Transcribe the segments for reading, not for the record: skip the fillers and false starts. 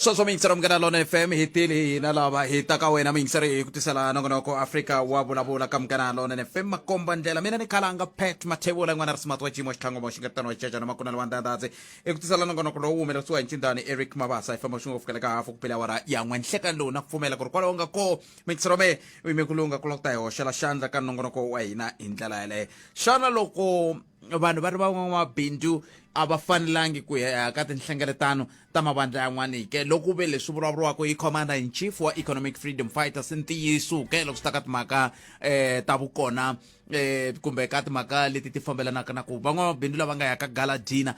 Sweswo miyingiseri Munghana Lona FM, hi tile hina lava hi ta ka wena miyingiseri hi ku tisela nongonoko Afrika wa vulavula ka Munghana Lona FM. Makomba ndlela, mina ni khalanga Pat Mathebula, n'wana ri smart wa Jimo Xitlhangomo xingetano wa Cecana Makuna Lwandandadzi, i ku tisela nongonoko lowu humelerisiwa hi ncindani Eric Mabasa. Hi famba xingo fikela ka hafu ku pela awara ya n'we nhlekani lowu, na ku pfumela ku ri kwalaho nga koo miyingiseri wa mehe u yime ku lunga ku lava ku ta hi hoxela xandla ka nongonoko wa hina hi ndlela yaleyo. Xana loko vanhu va ri van'wamabindzu a va fanelangi ku ya ka tinhlengeletano ta mavandla yan'wani ke? Loko ve leswi vulavuriwaka hi commander in chief wa Economic Freedom Fighters ntiyiso ke, loko swi ta ka timhaka ta vukona kumbe ka timhaka leti ti fambelanaka na ku van'wamabindzu lava nga ya ka gala dina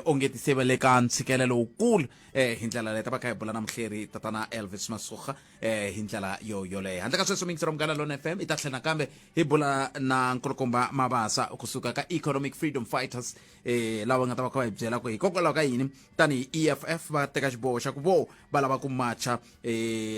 onge ti se va le ka ntshikelelo wukulu hi ndlela leyi, ta va kha hi bula na muhleri tatana Elvis Masuga hi ndlela yo yoleyo. Handle ka sweswo, miyingisero Munghana Lona FM, i ta tlhela nakambe hi bula na nkulukumba Mabasa kusuka ka Economic Freedom Fighters, lava nga ta va kha va hi byela ku hikokwalaho ka yini tanihi EFF va teka xiboho xa ku vo va lava ku macha,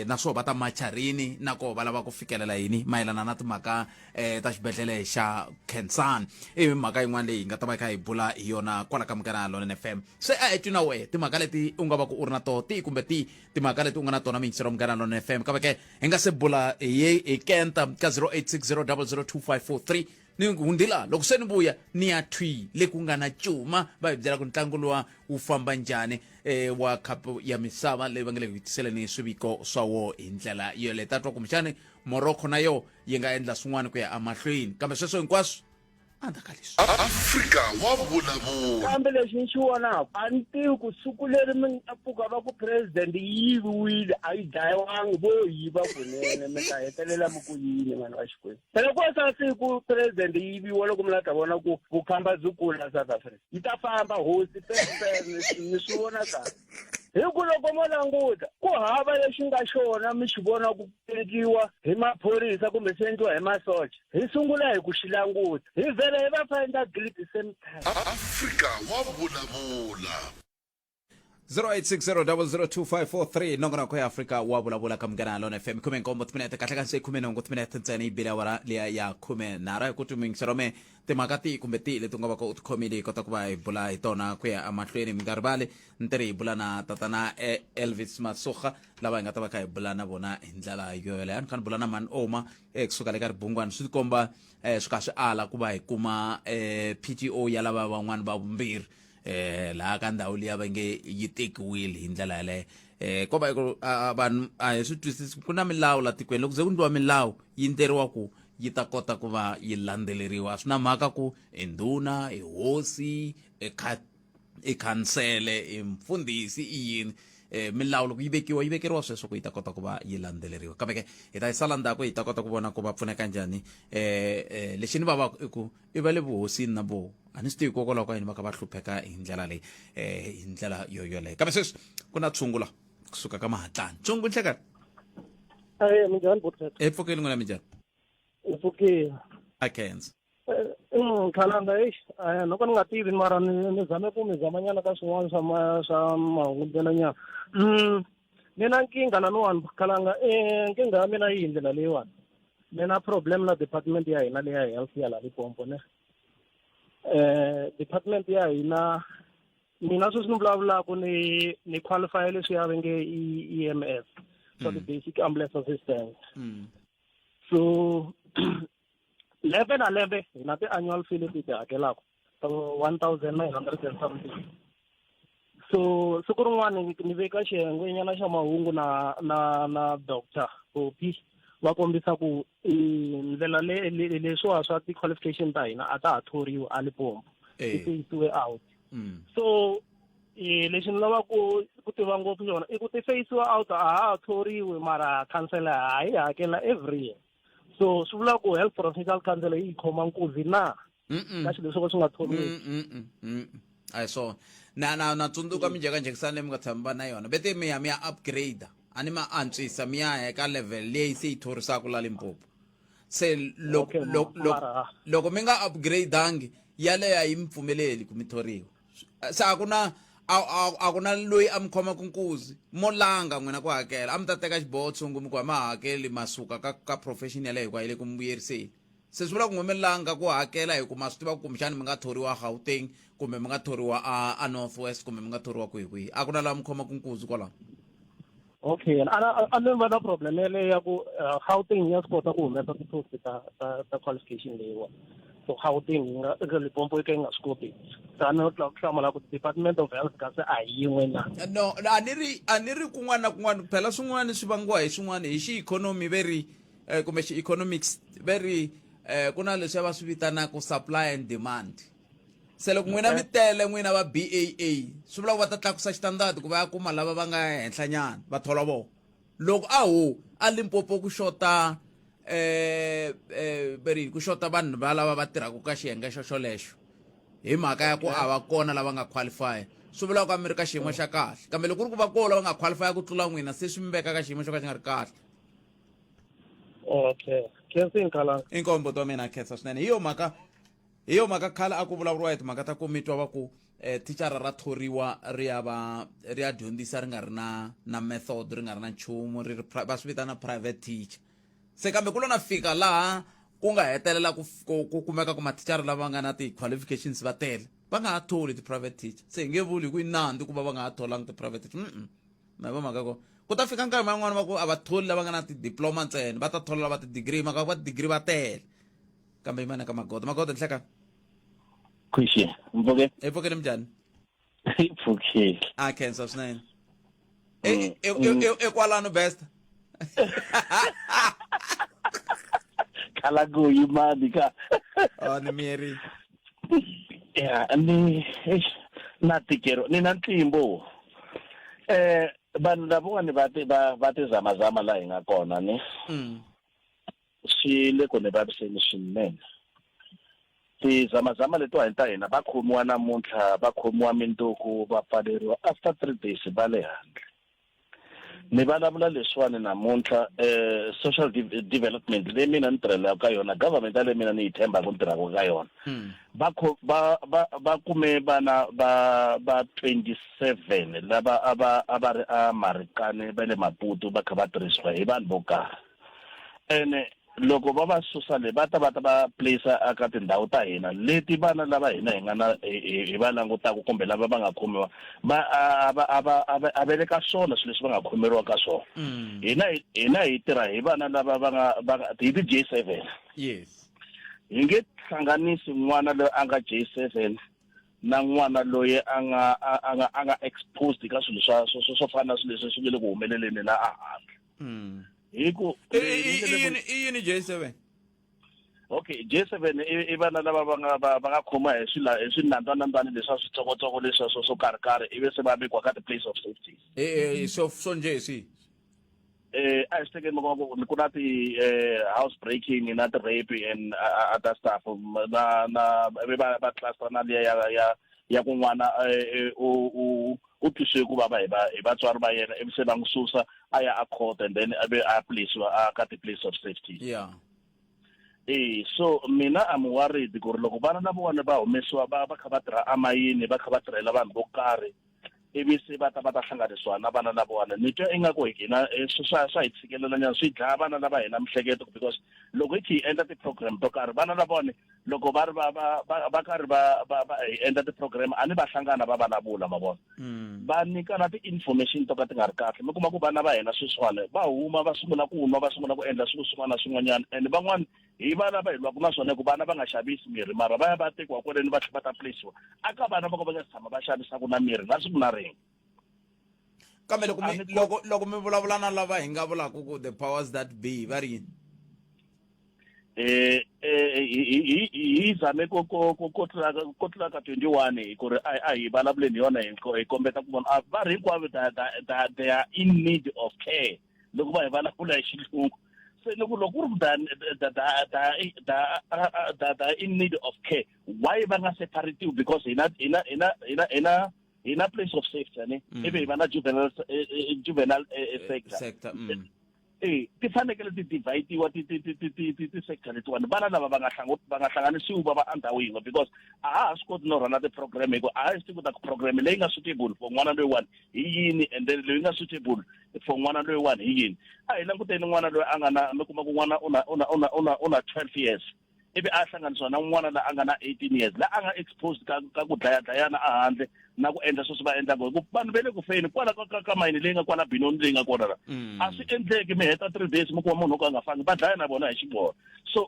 naswona va ta macha rini, na koho va lava ku fikelela yini mayelana na timhaka ta xibedhlele xa Khensani. I mhaka yin'wana leyi hi nga ta va hi kha hi bula hi yona kwala ka Munghana Lonene FM. Se a hi twi na wehe timhaka leti u nga va ku u ri na toho tihi kumbe tihi, timhaka leti u nga na tona miyingiselo Munghana Lonene FM. Kambe ke hi nga se bula hi hi kenta ka 0860002543, ni hundzila loko se ni vuya ni ya thwi le ku nga na cuma, va hi byela ku ntlangu luwa wu famba njhani wa khapu ya misava leyi va nge le ku tiseleni swiviko swa wo hi ndlela yoleyo. Ta twa kumbexani Morocco na yo yi nga endla swin'wana ku ya emahlweni, kambe sweswo hinkwaswo endzhaku ka leswi. Afrika wa vulavula. Kambe lexi ni xi vonaka, a ni tivi ku siku leri mi nga pfuka va ku president yi yiviwile, a yi dlayiwangi, vo yiva kunene, mi ta hetelela mi ku yini, vanhu va Xikwembu? Phela ko sa siku president yi yiviwa, loko mi la ta vona ku vukhamba byi kula South Africa, yi ta famba hosi fefere, ni swi vona kahle. Hi ku loko mo languta, ku hava lexi nga xona mi xi vona ku endliwa hi maphorisa kumbe swi endliwa hi masocha. Hi sungula hi ku xi languta, hi vhela hi va find guilty same time. Afrika wa vulavula. 0860002543, nongonoko ya Afrika wa vulavula ka Munghana Lona FM. 17 timinete, kahle kahle se 18 timinete ntsena yi bile awara liya ya 13. Hi ku timingiserome timhaka tihi kumbe tihi leti u nga va ka u ti khomile, hi kota ku va hi bula hi tona ku ya emahlweni. Mi nga rivali ni ri hi bula na tatana Elvis Masuga, lava hi nga ta va kha hi bula na vona hi ndlela yo yoleyo. A ni kha ni bula na mani oma kusuka le ka ribungwani, swi tikomba swi kha swi ala ku va hi kuma PTO ya lava van'wani va vumbirhi laha ka ndhawu liya va nge yi tekiwile hi ndlela yaleyo. Ko va ku vanhu a hi swi twisisi ku na milawu la tikweni. Loko ze ku ndliwa milawu, yi ndleriwa ku yi ta kota ku va yi landzeleriwa. A swi na mhaka ku i ndhuna, i hosi, i khansele, i mfundhisi, i yini, milawu loko yi vekiwa yi vekeriwa sweswo ku yi ta kota ku va yi landzeleriwa. Kambe ke hi ta yi sala ndzhaku, hi ta kota ku vona ku va pfuneka njhani. Lexi ni vavaka i ku i va le vuhosini na voho, a ni swi tivi hikokwalaho ka yini va kha va hlupheka hi ndlela leyi, hi ndlela yo yoleyo. Kambe sweswi ku na tshungula kusuka ka Mahatlani. Tshungu, nhlekani. Aye, minjhani Butlet? Hi pfukile, n'wina minjhani? Hi pfukile. A khensa. Khalanga, eish, loko ni nga tivi mara ni zame ku mi zamanyana ka swin'wana swa ma swa mahungu ndlela nyana. Ni na nkingha laniwani Khalanga, nkingha ya mina yi hi ndlela leyiwani. Ni na problem na department ya hina leya health ya la Limpopo ne. Department ya hina, mina sweswi ni vulavulaka ni qualify leswiya va nge i EMS, swa ti-basic ambulance assistance. So lembe na lembe hi na ti-annual fee leti hi ti hakelaka ta 1900 and something. So siku rin'wana ni veka xiyenge nyana xa mahungu na doctor Poppy, va kombisa ku ndlela le leswiwa swa ti-qualification ta hina a ta ha thoriwi a Limpopo, ti feyisiwe out. So lexi ni lavaka ku tiva ngopfu xona i ku ti feyisiwa out, a ha thoriwi, mara khansela ha yi hakela every year. So swi vula ku Health Professional Council yi khoma nkuzi na ka swilo leswi ka swi nga thoriwi? A hi swona. Na tsundzuka minjhekanjhekisano leyi mi nga tshama va na yona, vete mi ya mi ya upgrade, a ni ma antswisa, mi ya eka level leyi se yi thorisaka la Limpopo. Se loko loko mi nga upgradeangi, yaleyo a yi mi pfumeleli ku mi thoriwa. Se a ku na loyi a mi khomaka nkuzi, mo langa n'wina ku hakela. A mi ta teka xiboho tshungu, mi ku a ma hakeli, masuka ka profession yaleyo hikuva yi le ku mi vuyeriseni. Se swi vula ku n'we mi langa ku hakela hi ku ma swi tiva ku kumbexani mi nga thoriwa Gauteng, kumbe mi nga thoriwa a North West, kumbe mi nga thoriwa kwihi kwihi. A ku na laha mi khomaka nkuzi kwalaho. Okay, a ni va na problem yeleyo ya ku Gauteng ya swi kota ku humesa ti-post ta qualification leyiwani. So Gauteng yi nga eka Limpopo yi ka yi nga swi koti. Se a ni twa ku hlamula ku Department of Health kasi a hi yin'we na. No, a ni ri kun'wana na kun'wana, phela swin'wana swi vangiwa hi swin'wana hi xi-economy ve ri kumbe xi-economics ve ri ku na leswi va swi vitanaka supply and demand. Se loko n'wina mi tele n'wina va BAA, swi vula ku va ta tlakusa xitandadi ku va ya kuma lava va nga henhlanyana va thola vona. Loko a ho a Limpopo ku xota veri ku xota vanhu va lava va tirhaka ka xiyenge xo xolexo hi mhaka ya ku a va kona lava nga qualify, swi vula ku a mi ri ka xiyimo xa kahle. Kambe loko ku ri ku va kona lava nga qualify ku tlula n'wina, se swi mi veka ka xiyimo xo ka xi nga ri kahle. Okay, khensa nkhalanga. Inkombo to mina, khensa swinene. Hi yo mhaka khale a ku vulavuriwa hi timhaka ta ku mi twa va ku thicara ra thoriwa ri ya va ri ya dyondzisa ri nga ri na method, ri nga ri na nchumu, ri ri va swi vitana private teacher. Se kambe ku lo na fika laha ku nga hetelela ku kumeka ku mathicara lava nga na ti-qualifications va tele, va nga ha tholi ti-private teacher. Se hi nge vuli hi ku i nandzu ku va va nga ha tholangi ti-private teacher. Ma vo mhaka ko ku ta fika nkarhi man'wani va ku a va tholi lava nga na ti-diploma ntsena, va ta thola lava ti-degree, mhaka va ti-degree va tele. Kambe yimana ka Magoda. Magoda, nhleka. Khushi, mpfuke. Hi pfukile, minjhani? Hi pfukile. A khensa swinene. E kwalano best. Khala ku yimani ka. Oh, ni miyeri. Ya, ni eish, na tikero, ni na ntlimbo. Vanhu lavawani va ti zamazama laha hi nga kona ni. Swi le ku ni vaviseni swinene. Tizamazama letiwani ta hina va khomiwa namuntlha, va khomiwa minduku, va pfaleriwa, after 3 days va le handle. Ni vulavula leswiwani namuntlha, social development leyi mina ni tirhelaka ka yona, government ya leyi mina ni yi tshembaka ni tirhaka ka yona. Va va va va kume vana va 27 lava a va ri a Marikani va le Maputo va kha va tirhisiwa hi vanhu vo karhi. Ene loko va va susa le va ta va place aka tindhawu ta hina leti vana lava hina hi nga na hi va langutaka kumbe lava va nga khomiwa va a va a va a va a ve le ka swona swilo leswi va nga khomeriwa ka swona. Hina hi tirha hi vana lava va nga hi ti J7. Hi nge hlanganisi n'wana loyi a nga J7 na n'wana loyi a nga exposed ka swilo swa swo fana na swilo leswi swi nge le ku humeleleni la a handle. Hi ku I yini J7? Okay, J7 i vana lava va nga khoma hi swinandwanandwani leswa switsongotsongo leswa swo karhi karhi, ivi se va vekiwa ka ti-place of safety. Swo njhe hi swihi? A hi swi tekeni ku ku na ti house breaking na ti-rape and other stuff na ivi va cluster na liya ya ku n'wana u twisiwe ku vava hi vatswari va yena, ivi se va n'wi susa a ya a court and then a ve a place-iwa a ka ti-place of safety. So mina I'm worried ku ri loko vana lavawani va humesiwa va kha va tirha amayini, va kha va tirhela vanhu vo karhi, ivi se va ta hlanganisiwa na vana lavawani, ni twa ingaku hina swa hi tshikelela nyana, swi dlaya vana lava hina mihleketo, because loko hi kha hi endla ti-program to karhi, vana lavawani loko va ri va karhi va hi endla ti-program, a ni va hlangana va vulavula, ma vona, va nyikana ti-information to ka ti nga ri kahle. Mi kuma ku vana va hina sweswiwani va huma va sungula ku nwa, va sungula ku endla swilo swin'wana na swin'wanyana, and van'wani hi vana va hi lwaka na swona ku vana va nga xavisi mirhi, mara va ya va tekiwa kwaleni va tlhela va ta place-iwa aka vana va ka va nga si tshama va xavisaka na mirhi na siku na rin'we. Kambe loko mi vulavula na lava hi nga vulaka ku the powers that be, va ri yini? Hi zame ko tlula ka 21 hi ku ri a hi vulavuleni yona, hi kombeta ku vona va ri hinkwavo they are in need of care loko va hi vulavula hi xilungu. Se loko ku ri ku da in need of care, why va nga separatiwi? Because hina place of safety ne, ivi hi va na juvenile sector. Sector. Ti fanekele ti divide-iwa ti sector letiwani, vana lava va nga hlanganisiwi va va endhawu yin'we, because a ha ha swi koti no rhana ti-program, hi ku a ha swi tivi ku ta ku program leyi nga suitable for n'wana loyiwani hi yini, and then leyi nga suitable for n'wana loyiwani hi yini. A hi languteni n'wana loyi a nga na, mi kuma ku n'wana u na 12 years. Ivi a hlanganisiwa na un'wana la a nga na 18 years la a nga exposed ka ka ku dlaya dlayana ehandle na ku endla sweswi va endlaka hi ku vanhu va le ku feni kwala ka ka ka mayini leyi nga kwala Benoni leyi nga kona la mm. a swi endleki mi heta 3 days mi kuma munhu o ka a nga fangi va dlaya na vona hi xivona so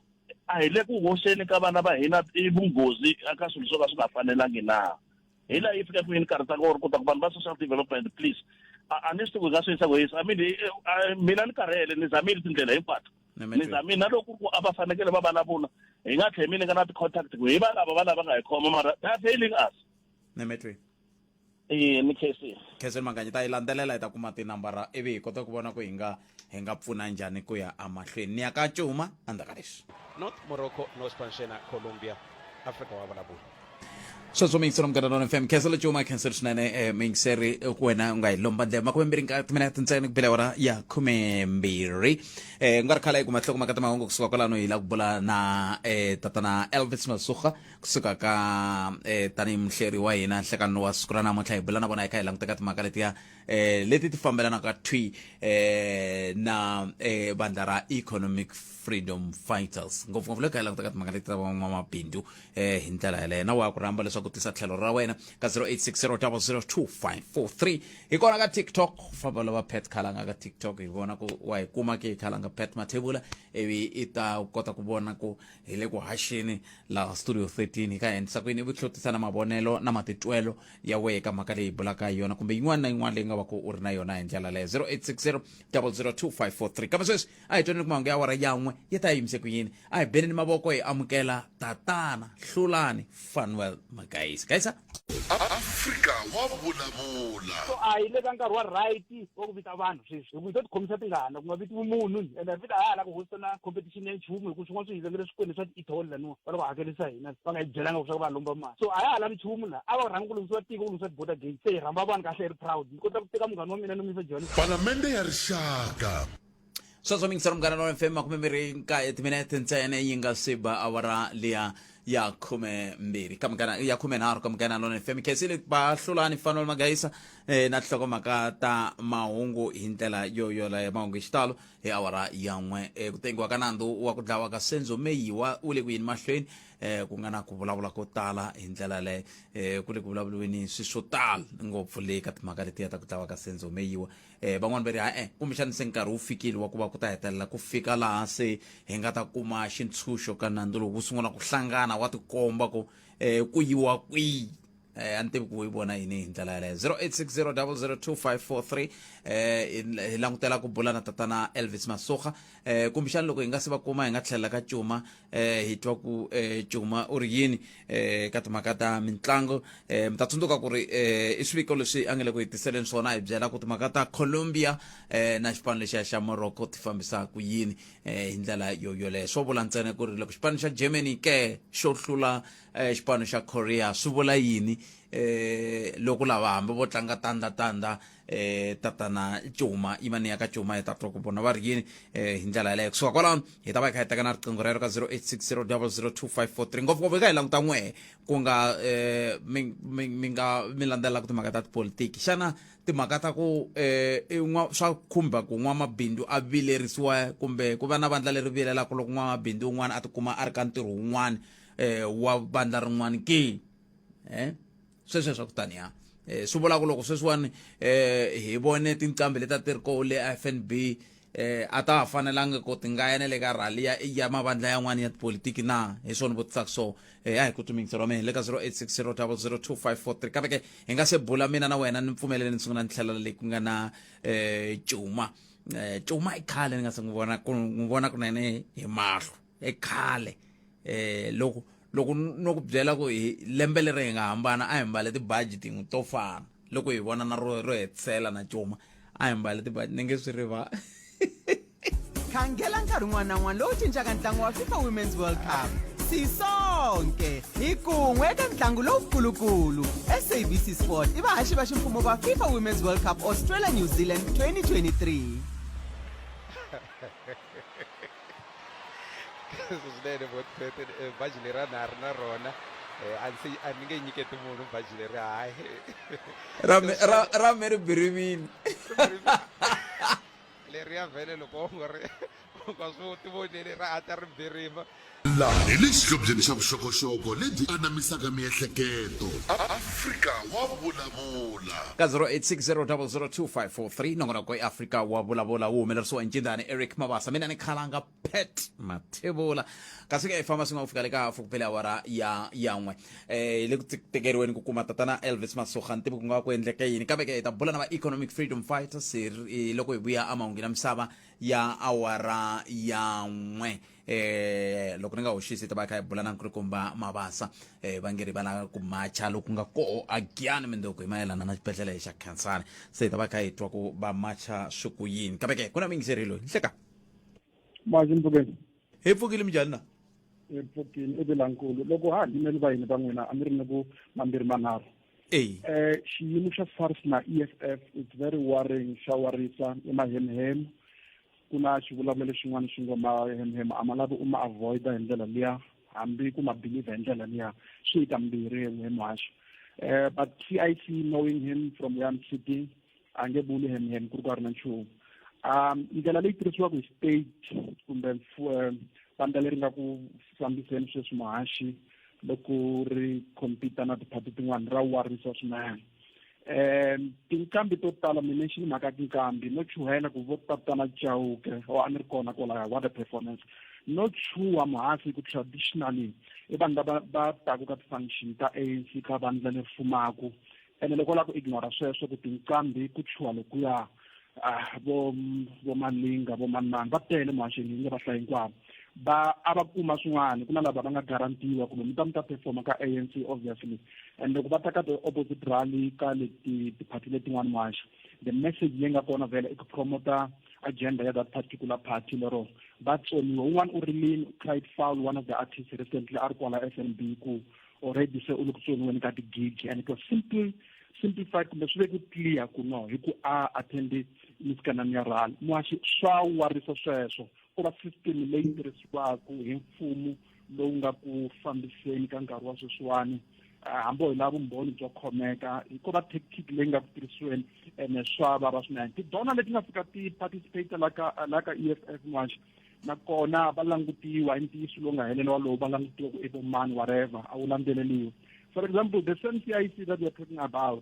a hi le ku hoxeni ka vana va hina i vunghozi eka swilo swo ka swi nga fanelangi na hi laha yi fika kwini nkarhi ta ku kota ku vanhu va social development please a ni swi tivi ku hi nga swi yisa ku yisa i mean eh, eh, mina ni karhele ni zamile tindlela hinkwato ni zamile na loko ku a va fanekele va vulavula hi nga tlheli mi ni nga na ti-contact ku hi va lava va lava nga hi khoma mara they are failing us Nemetri. Iye ni khensile. Khensile Manganyi ta yi landzelela hi ta kuma tinambara ivi hi kota ku vona ku hi nga hi nga pfuna njhani ku ya emahlweni. Ni ya ka Cuma endzhaku ka leswi. North Morocco no Spanshena Colombia Afrika wa vulavula. Sweswo miyingiseri Munghana Lonene FM khensela Cuma khensela swinene eh, miyingiseri eh, ku wena u nga hi lomba ndleve makumembirhi nka timinete ntsena ku bela awara ya khumembirhi eh, ku nga ri khale hi kuma nhlokomhaka ta mahungu kusuka kwalano hi la ku bula na eh, tatana Elvis Masuga kusuka ka eh, tanihi muhleri wa hina nhlekani wa siku ra namuntlha hi bula na vona hi kha hi languta ka timhaka letiya eh, leti ti fambelanaka thwi eh, na eh, vandla ra economic freedom fighters ngopfungopfu loko hi languta ka timhaka leti ta van'wamabindzu eh, hi ndlela yaleyo na wa ku rhamba leswaku tisa tlhelo ra wena ka 0860002543 hi kona ka tiktok famba lava pat khalanga ka tiktok hi vona ku wa hi kuma ke khalanga pat mathebula ivi i ta kota ku vona ku hi le ku haxeni laha studio 13 hi ka endlisa ku yini ivi hlotisa na mavonelo na matitwelo ya wehe ka mhaka leyi bulaka hi yona kumbe yin'wana na yin'wana leyi nga va ku u ri na yona hi ndlela leyo 0860 002543 kambe sweswi a hi twaneni ku mahungu ya awara yan'we ya ta yimise ku yini a hi beneni mavoko hi amukela tatana hlulani fanuel magayisa gayisa Afrika wa vulavula. So a hi le ka nkarhi wa right wa ku vita vanhu sweswi hi ku hi to tikhomisa tingana ku nga vitiwi munhu ende hi fika ha ha la ku hosta na competition ya nchumu hi ku swin'wana swi hi vengele swikweleti swa ti-etoll laniwa va lava ku hakerisa hina va nga hi byelanga ku swa ku va lomba mali so a ya ha lavi nchumu laha a va rhanga ku lunghisiwa tiko ku lunghisiwa ti-border gate se hi rhamba vanhu kahle hi ri proud ni kota ku teka munghana wa mina ni n'wi yisa Johannesburg Palamende ya Rixaka. Sweswo mingiselo Munghana Lonene FM 29 timinete ntsena yi nga se ba awara liya ya 12 ka munghana ya 13 ka Munghana Lonene FM khensile va hlulani Fanuel Magayisa eh, na tinhlokomhaka ta mahungu hi ndlela yo yoleyo mahungu hi xitalo hi awara ya n'we eh, ku tengiwa ka nandzu wa ku dlawa ka Senzo Meyiwa wu le ku yini mahlweni eh, ku nga na ku vulavula ko tala hi ndlela leyo eh, ku le ku vulavuriweni swi swo tala ngopfu le ka timhaka letiya ta ku dlawa ka Senzo Meyiwa eh van'wani va ri ha-e kumbexana se nkarhi wu fikile wa ku va ku ta hetelela ku fika laha se hi nga ta kuma xintshunxo ka nandzu lowu wu sungula ku hlangana wa tikomba ku eh ku yiwa kwihi eh a ni tivi ku yi vona yini hi ndlela yaleyo 0860002543 eh hi langutela ku bula na tatana Elvis Masoga eh kumbexana loko hi nga se va kuma hi nga tlhelela ka Cuma eh hi twa ku eh Cuma u ri yini eh ka timhaka ta mintlango eh mi ta tsundzuka ku ri eh i swiviko leswi a nga le ku hi tiseleni swona hi byela ku timhaka ta Colombia eh na xipano lexiya xa Morocco ti fambisa ku yini eh hi ndlela yo yoleyo swo vula ntsena ku ri loko xipano xa Germany ke xo hlula eh xipano xa Korea swi vula yini eh loko lava hambi vo tlanga tandza tandza eh tatana Cuma yi va ni ya ka Cuma hi ta twa ku vona va ri yini eh hi ndlela yaleyo kusuka kwalano hi ta va hi kha hi teka na riqingho rero ka 0860002543 ngopfungopfu hi kha hi languta n'wehe ku nga eh mi mi mi nga mi landzelelaka timhaka ta tipolitiki xana timhaka ta ku eh i n'wa swa khumba ku n'wamabindzu a vilerisiwa kumbe ku va na vandla leri vilelaka loko n'wamabindzu un'wana a tikuma a ri ka ntirho wun'wana eh wa vandla rin'wana ke eh sweswo swa ku taniya eh, swi vula ku loko sweswiwani eh, hi vone tinqambi leti a ti ri koho le FNB eh, a ta ha fanelanga ku ti nga ya na le ka rally ya, ya mavandla yan'wana ya tipolitiki na hi swona vutisaka so eh, a hi ku tumingiselo wa mina le ka 0860002543 kambe ke hi nga se bula mina na wena ni pfumelele ni sungula ni tlhela le ku nga na eh, cuma eh, cuma i khale ni nga se n'wi vona ku n'wi vona kunene hi mahlo i khale eh loko loko no ku byela ku hi lembe leri hi nga hambana a hi mbale tibaji tin'we to fana loko hi vona na ro ro hetisela na cuma a hi mbale tibaji ni nge swi riva Khangela nkarhi wun'wana na wun'wana lowu cincaka ntlangu wa FIFA Women's World Cup. Sisonke hi kun'we eka ntlangu lowukulukulu. SABC Sport i vahaxi va ximfumo va FIFA Women's World Cup Australia New Zealand 2023. Swinene Botpet eh, baji leri a na ha ri na rona eh, a ndzi a ni nge nyiketi munhu baji leri hayi ra me- ra ra me ri birivini leriya vhele loko u nga ri u nga swi tivoneli ra hatla ri birima. Hi le xihlobyeni xa vuxokoxoko lebyi anamisaka miehleketo. Afrika wa vulavula. Ka 0860002543 nongonoko i Afrika wa vulavula wu humelerisiwa hi ncindani Eric Mabasa mina ni khalanga Pat Mathebula kasi ke hi famba swin'we ku fika le ka hafu ku phele awara ya yan'we eh le ku tekeriweni ku kuma tatana Elvis Masuga ni tivi ku nga va ku endleke yini kambe ke hi ta bula na va Economic Freedom Fighters hi loko hi vuya emahungwini ya misava ya awara ya n'we eh loko ni nga hoxisi ta va kha hi bula na nkulukumba Mabasa eh va nge ri va lava ku macha loku nga koho a Giyani mindoko hi mayelana na xibedhlele xa Khansani se hi ta va kha hi twa ku va macha swi ku yini kambe ke ku na muyingiseri loyi nhleka Mazi mpfukeni. Hi pfukile minjhani na? Hi pfukile i vilankulu. Loko ha ha yimeli va hina va n'wina a mi ri ni ku mambirhi manharhu. Eyi. Eh xiyimo xa SARS na EFF it's very worrying xa warisa i mahemuhemu. Ku na xivulavulelo xin'wana xi ngo mahemuhemu a ma lavi u ma avoid-a hi ndlela liya hambi ku ma believe hi ndlela liya swi yi kambirhi he muhaxi. Eh but CIC knowing him from where I'm sitting a nge vuli hemhem ku ri ku a ri na nchumu um ndlela leyi tirhisiwaka hi state kumbe eh, vandla leri nga ku fambiseni sweswi muhaxi loko ri compete na tiphati tin'wana ra warisa swinene um tinqambi to tala mi mention mhaka tinqambi no chuhela ku vo tatana chauke o a ni ri kona kwalaya what a performance no chuha muhasi ku traditionally i vanhu lava va taku ka ti-function ta ANC ka vandla leri fumaku ene loko la ku ignora sweswo ku tinqambi ku chuha lokuya ah vo vo malinga vo manani va tele muhaxeni hi nge va hlayi hinkwavo va a va kuma swin'wana ku na lava va nga garantiwa kumbe mi ta mi ta performa ka ANC obviously and loko va ta ka the opposite rally ka leti tiphati letin'wana muhaxi the message leyi nga kona vhele i ku promota agenda ya that particular party lero va tsoniwa un'wana u rilini cried foul one of the artists recently a ri kwala FNB ku already se u le ku tsoniweni ka ti-gig and it was simple simplified kumbe swi ve ku clear ku no hi ku a attend misikanani ya rally muhaxi swa warisa sweswo ku va system leyi tirhisiwaka hi mfumo lowu nga ku fambiseni ka nkarhi wa sweswiwani ah, hambi ho hi lava vumbhoni byo khomeka ko va tactic leyi nga ku tirhisiweni ene swa vava swinene tidona leti nga fika ti participate la ka la ka E F F muhaxi nakona va langutiwa i ntiyiso lowu nga helela walowu va langutiwa ku i vo mani whatever a wu landzeleliwi for example the same CIC that we are talking about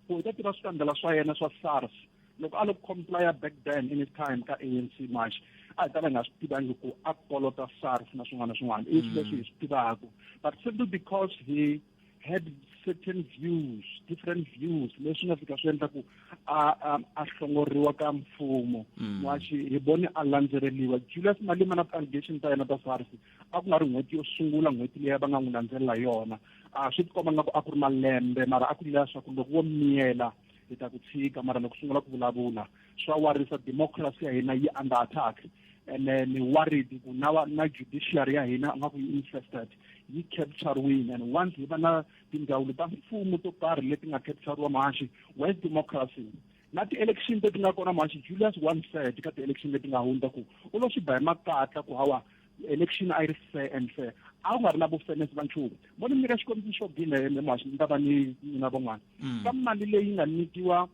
ku hi ta tiva swikandela swa yena swa SARS loko a lo complya back then in his time ka ANC march a hi ta va hi nga swi tivangi ku a kolota SARS na swin'wana na swin'wana i swilo leswi hi swi tivaka but simply because he had certain views different views leswi nga fika swi endla ku a a hlongoriwa ka mfumo mm. n'waxi hi vone a landzeleriwa Julius Malema na ti-allegation ta yena ta SARS a ku nga ri n'hweti yo sungula n'hweti leyi va nga n'wi landzelela yona a swi tikomba nga ku a ku ri malembe mara a ku ri leswaku loko wo miyela hi ta ku tshika mara loko sungula ku vulavula swa warisa democracy ya hina yi under attack and then ni worried ku na na judiciary ya hina nga ku yi infested yi capturiwile and once hi va na tindzawulo ta mfumo to karhi leti nga capturiwa mahaxi where's democracy na ti-election leti nga kona mahaxi Julius one said ka ti-election leti nga hundza ku u lo swi ba hi makatla ku hawa election a yi ri fair and fair a ku nga ri na vu-fairness va nchumu mo ni nyika xikombiso xo gina mahaxi ni ta va ni na van'wana mm. ka mali leyi nga nyikiwa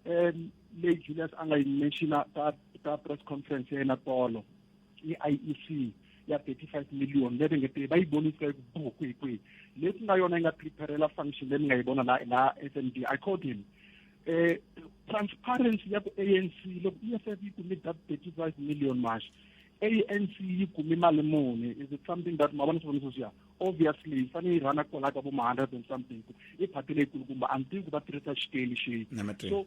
um leyi Julius a nga yi mentiona ka ka press conference ya yena tolo i IEC ya 35 million leyi nge te va yi bonisa ku buku kwihi kwihi leyi ku nga yona yi nga preparela function leyi mi nga yi vona la la FNB I called him eh transparency ya ku ANC loko EFF yi kume that 35 million mash ANC yi kume mali muni is it something that ma vona swivoniso swiya obviously yi fanele yi rhana kwala ka vo ma 100 and something i phati leyikulukumba a ni tivi ku va tirhisa xikeli xihi so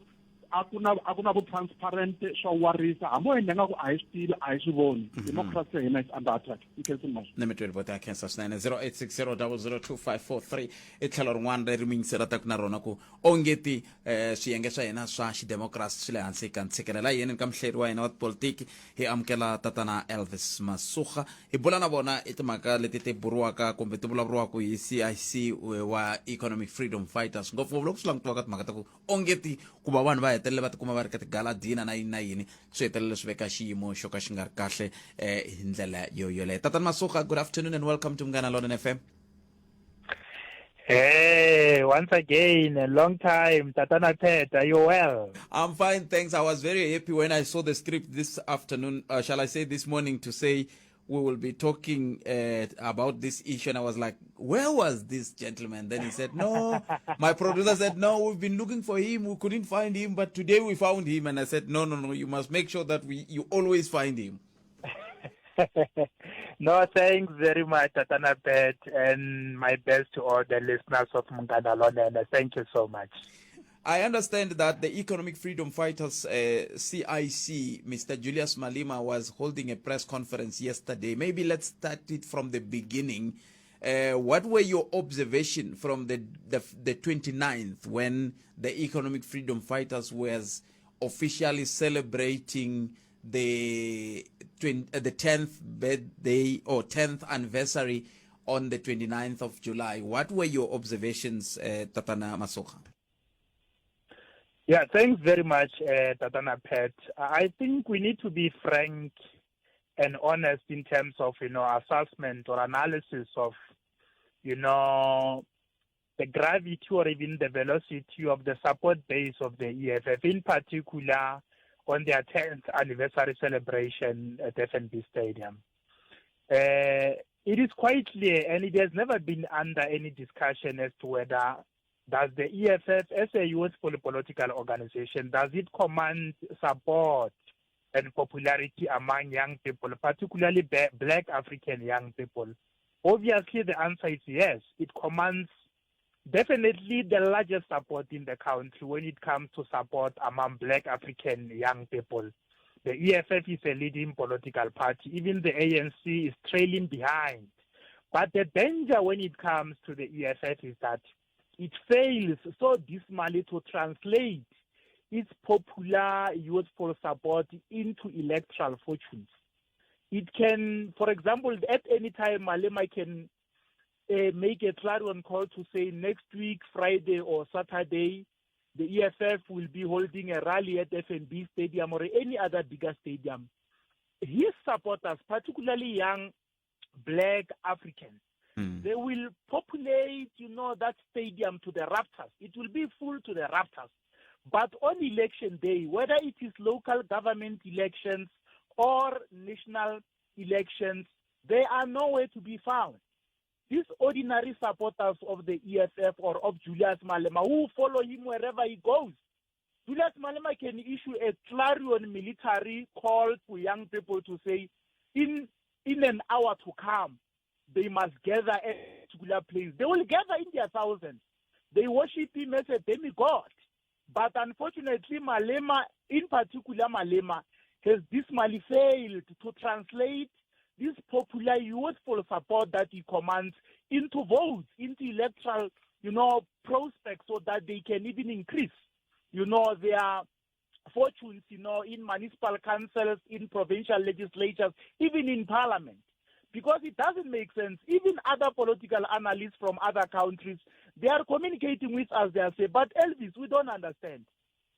a ku na a ku na vu transparent swa warisa hambi o endla nga ku a hi swi tivi a hi swi voni mhm. democracy ya hina is under attack yi khensa mhaka na mitweli vo ta khensa swinene 0860002543 i tlhelo rin'wana leri mi yingiselataka na rona ku ongeti eh, swiyenge swa hina swa xidemokirasi swi le hansi ka ntshikelelo a hi yeneni ka muhleri wa hina wa tipolitiki hi amukela tatana Elvis Masuga hi bula na vona i timhaka leti ti buriwaka kumbe ti vulavuriwaka hi CIC wa Economic Freedom Fighters ngopfungopfu loko swi langutiwaka timhaka ta ku ongeti ku va vanhu va hetelele va tikuma va ri ka tigaladina na yini na yini swi hetelele swi veka xiyimo xo ka xi nga ri kahle eh, hi ndlela yo yoleyo tatana Masuga good afternoon and welcome to Munghana Lonene FM Hey, once again, a long time. Tatana Pet, are you well? I'm fine, thanks. I was very happy when I saw the script this afternoon, uh, shall I say this morning, to say we will be talking uh, about this issue. And I was like, where was this gentleman? Then he said, no. My producer said, no, we've been looking for him. We couldn't find him, but today we found him. And I said, no, no, no, you must make sure that we you always find him. no, thanks very much, Tatana Pet, and my best to all the listeners of Munghana Lonene. Thank you so much. I understand that the Economic Freedom Fighters uh, CIC, Mr. Julius Malema, was holding a press conference yesterday. Maybe let's start it from the beginning. Uh, what were your observation from the, the, the 29th when the Economic Freedom Fighters was officially celebrating the, uh, the 10th birthday or 10th anniversary on the 29th of July? What were your observations, uh, Tatana Masoga? Yeah, thanks very much, uh, Tatana Pat. I think we need to be frank and honest in terms of, you know, assessment or analysis of, you know, the gravity or even the velocity of the support base of the EFF, in particular on their 10th anniversary celebration at FNB Stadium. Uh, it is quite clear, and it has never been under any discussion as to whether does the EFF, as a youthful political organization, does it command support and popularity among young people, particularly black African young people? Obviously, the answer is yes. It commands definitely the largest support in the country when it comes to support among black African young people. The EFF is a leading political party. Even the ANC is trailing behind. But the danger when it comes to the EFF is that it fails so dismally to translate its popular youthful support into electoral fortunes. It can, for example, at any time, Malema can uh, make a clarion call to say next week, Friday or Saturday, the EFF will be holding a rally at FNB Stadium or any other bigger stadium. His supporters, particularly young black Africans, mm. they will populate, you know, that stadium to the rafters. It will be full to the rafters. But on election day, whether it is local government elections or national elections, they are nowhere to be found. These ordinary supporters of the EFF or of Julius Malema who follow him wherever he goes, Julius Malema can issue a clarion military call to young people to say, in, in an hour to come, they must gather at a particular place. They will gather in their thousands. They worship him as a demigod. But unfortunately, Malema, in particular Malema, has dismally failed to translate this popular youthful support that he commands into votes, into electoral, you know, prospects so that they can even increase, you know, their fortunes, you know, in municipal councils, in provincial legislatures, even in parliament. Because it doesn't make sense. Even other political analysts from other countries, they are communicating with us. They are saying, but Elvis, we don't understand.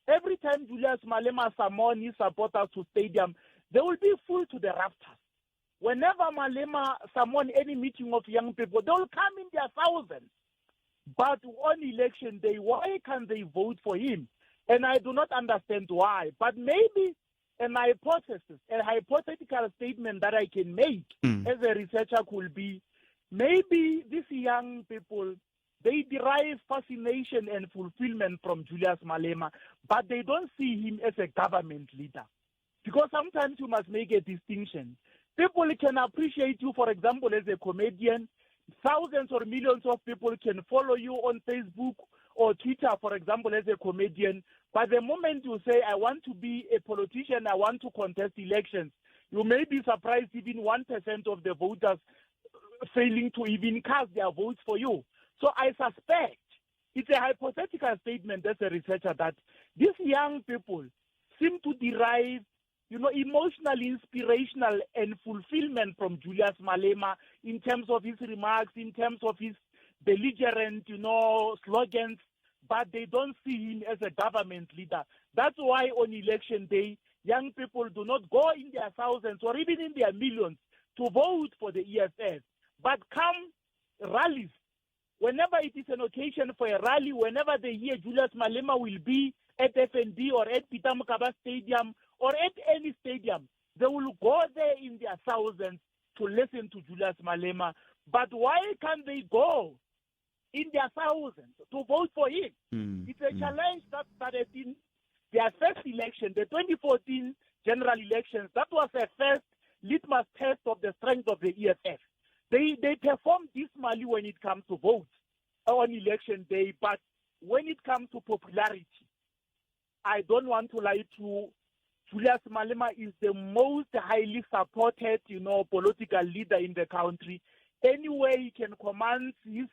Every time Julius Malema summons his supporters to stadium, they will be full to the rafters. Whenever Malema summon any meeting of young people, they will come in their thousands. But on election day, why can't they vote for him? And I do not understand why. But maybe an hypothesis, a hypothetical statement that I can make mm. as a researcher could be maybe these young people they derive fascination and fulfillment from Julius Malema, but they don't see him as a government leader. Because sometimes you must make a distinction. People can appreciate you, for example, as a comedian. Thousands or millions of people can follow you on Facebook or Twitter, for example, as a comedian. But the moment you say, I want to be a politician, I want to contest elections, you may be surprised even 1% of the voters failing to even cast their votes for you. So I suspect it's a hypothetical statement as a researcher that these young people seem to derive you know, emotional, inspirational, and fulfillment from Julius Malema in terms of his remarks, in terms of his belligerent, you know, slogans, but they don't see him as a government leader. That's why on election day, young people do not go in their thousands or even in their millions to vote for the EFF, but come rallies. Whenever it is an occasion for a rally, whenever they hear Julius Malema will be at FNB or at Peter Mokaba Stadium or at any stadium, they will go there in their thousands to listen to Julius Malema. But why can't they go in their thousands to vote for him? Mm. It's a mm. challenge that started in their first election, the 2014 general elections. That was the first litmus test of the strength of the EFF. They, they perform dismally when it comes to votes on election day, but when it comes to popularity, I don't want to lie to Julius Malema is the most highly supported, you know, political leader in the country. Anywhere he can command his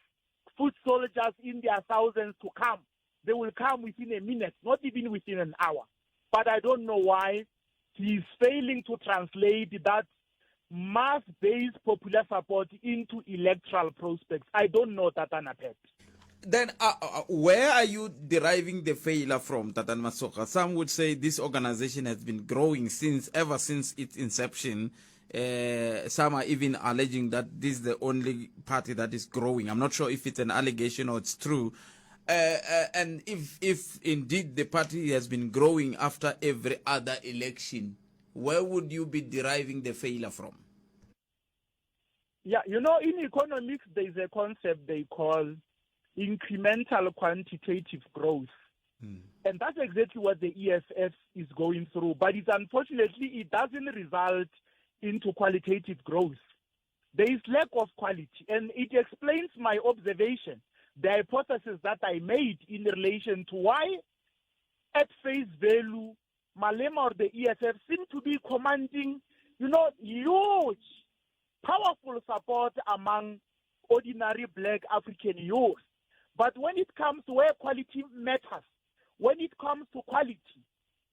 foot soldiers in their thousands to come. They will come within a minute, not even within an hour. But I don't know why he is failing to translate that mass-based popular support into electoral prospects. I don't know, Tatana Pet. Then, uh, uh, where are you deriving the failure from, Tatan Masoga? Some would say this organization has been growing since ever since its inception. Uh, some are even alleging that this is the only party that is growing. I'm not sure if it's an allegation or it's true. Uh, uh, and if, if indeed the party has been growing after every other election, where would you be deriving the failure from? Yeah, you know, in economics, there is a concept they call incremental quantitative growth. Mm. And that's exactly what the EFF is going through. But it's unfortunately, it doesn't result into qualitative growth. There is lack of quality. And it explains my observation, the hypothesis that I made in relation to why, at face value, Malema or the EFF seem to be commanding, you know, huge, powerful support among ordinary black African youth. But when it comes to where quality matters, when it comes to quality,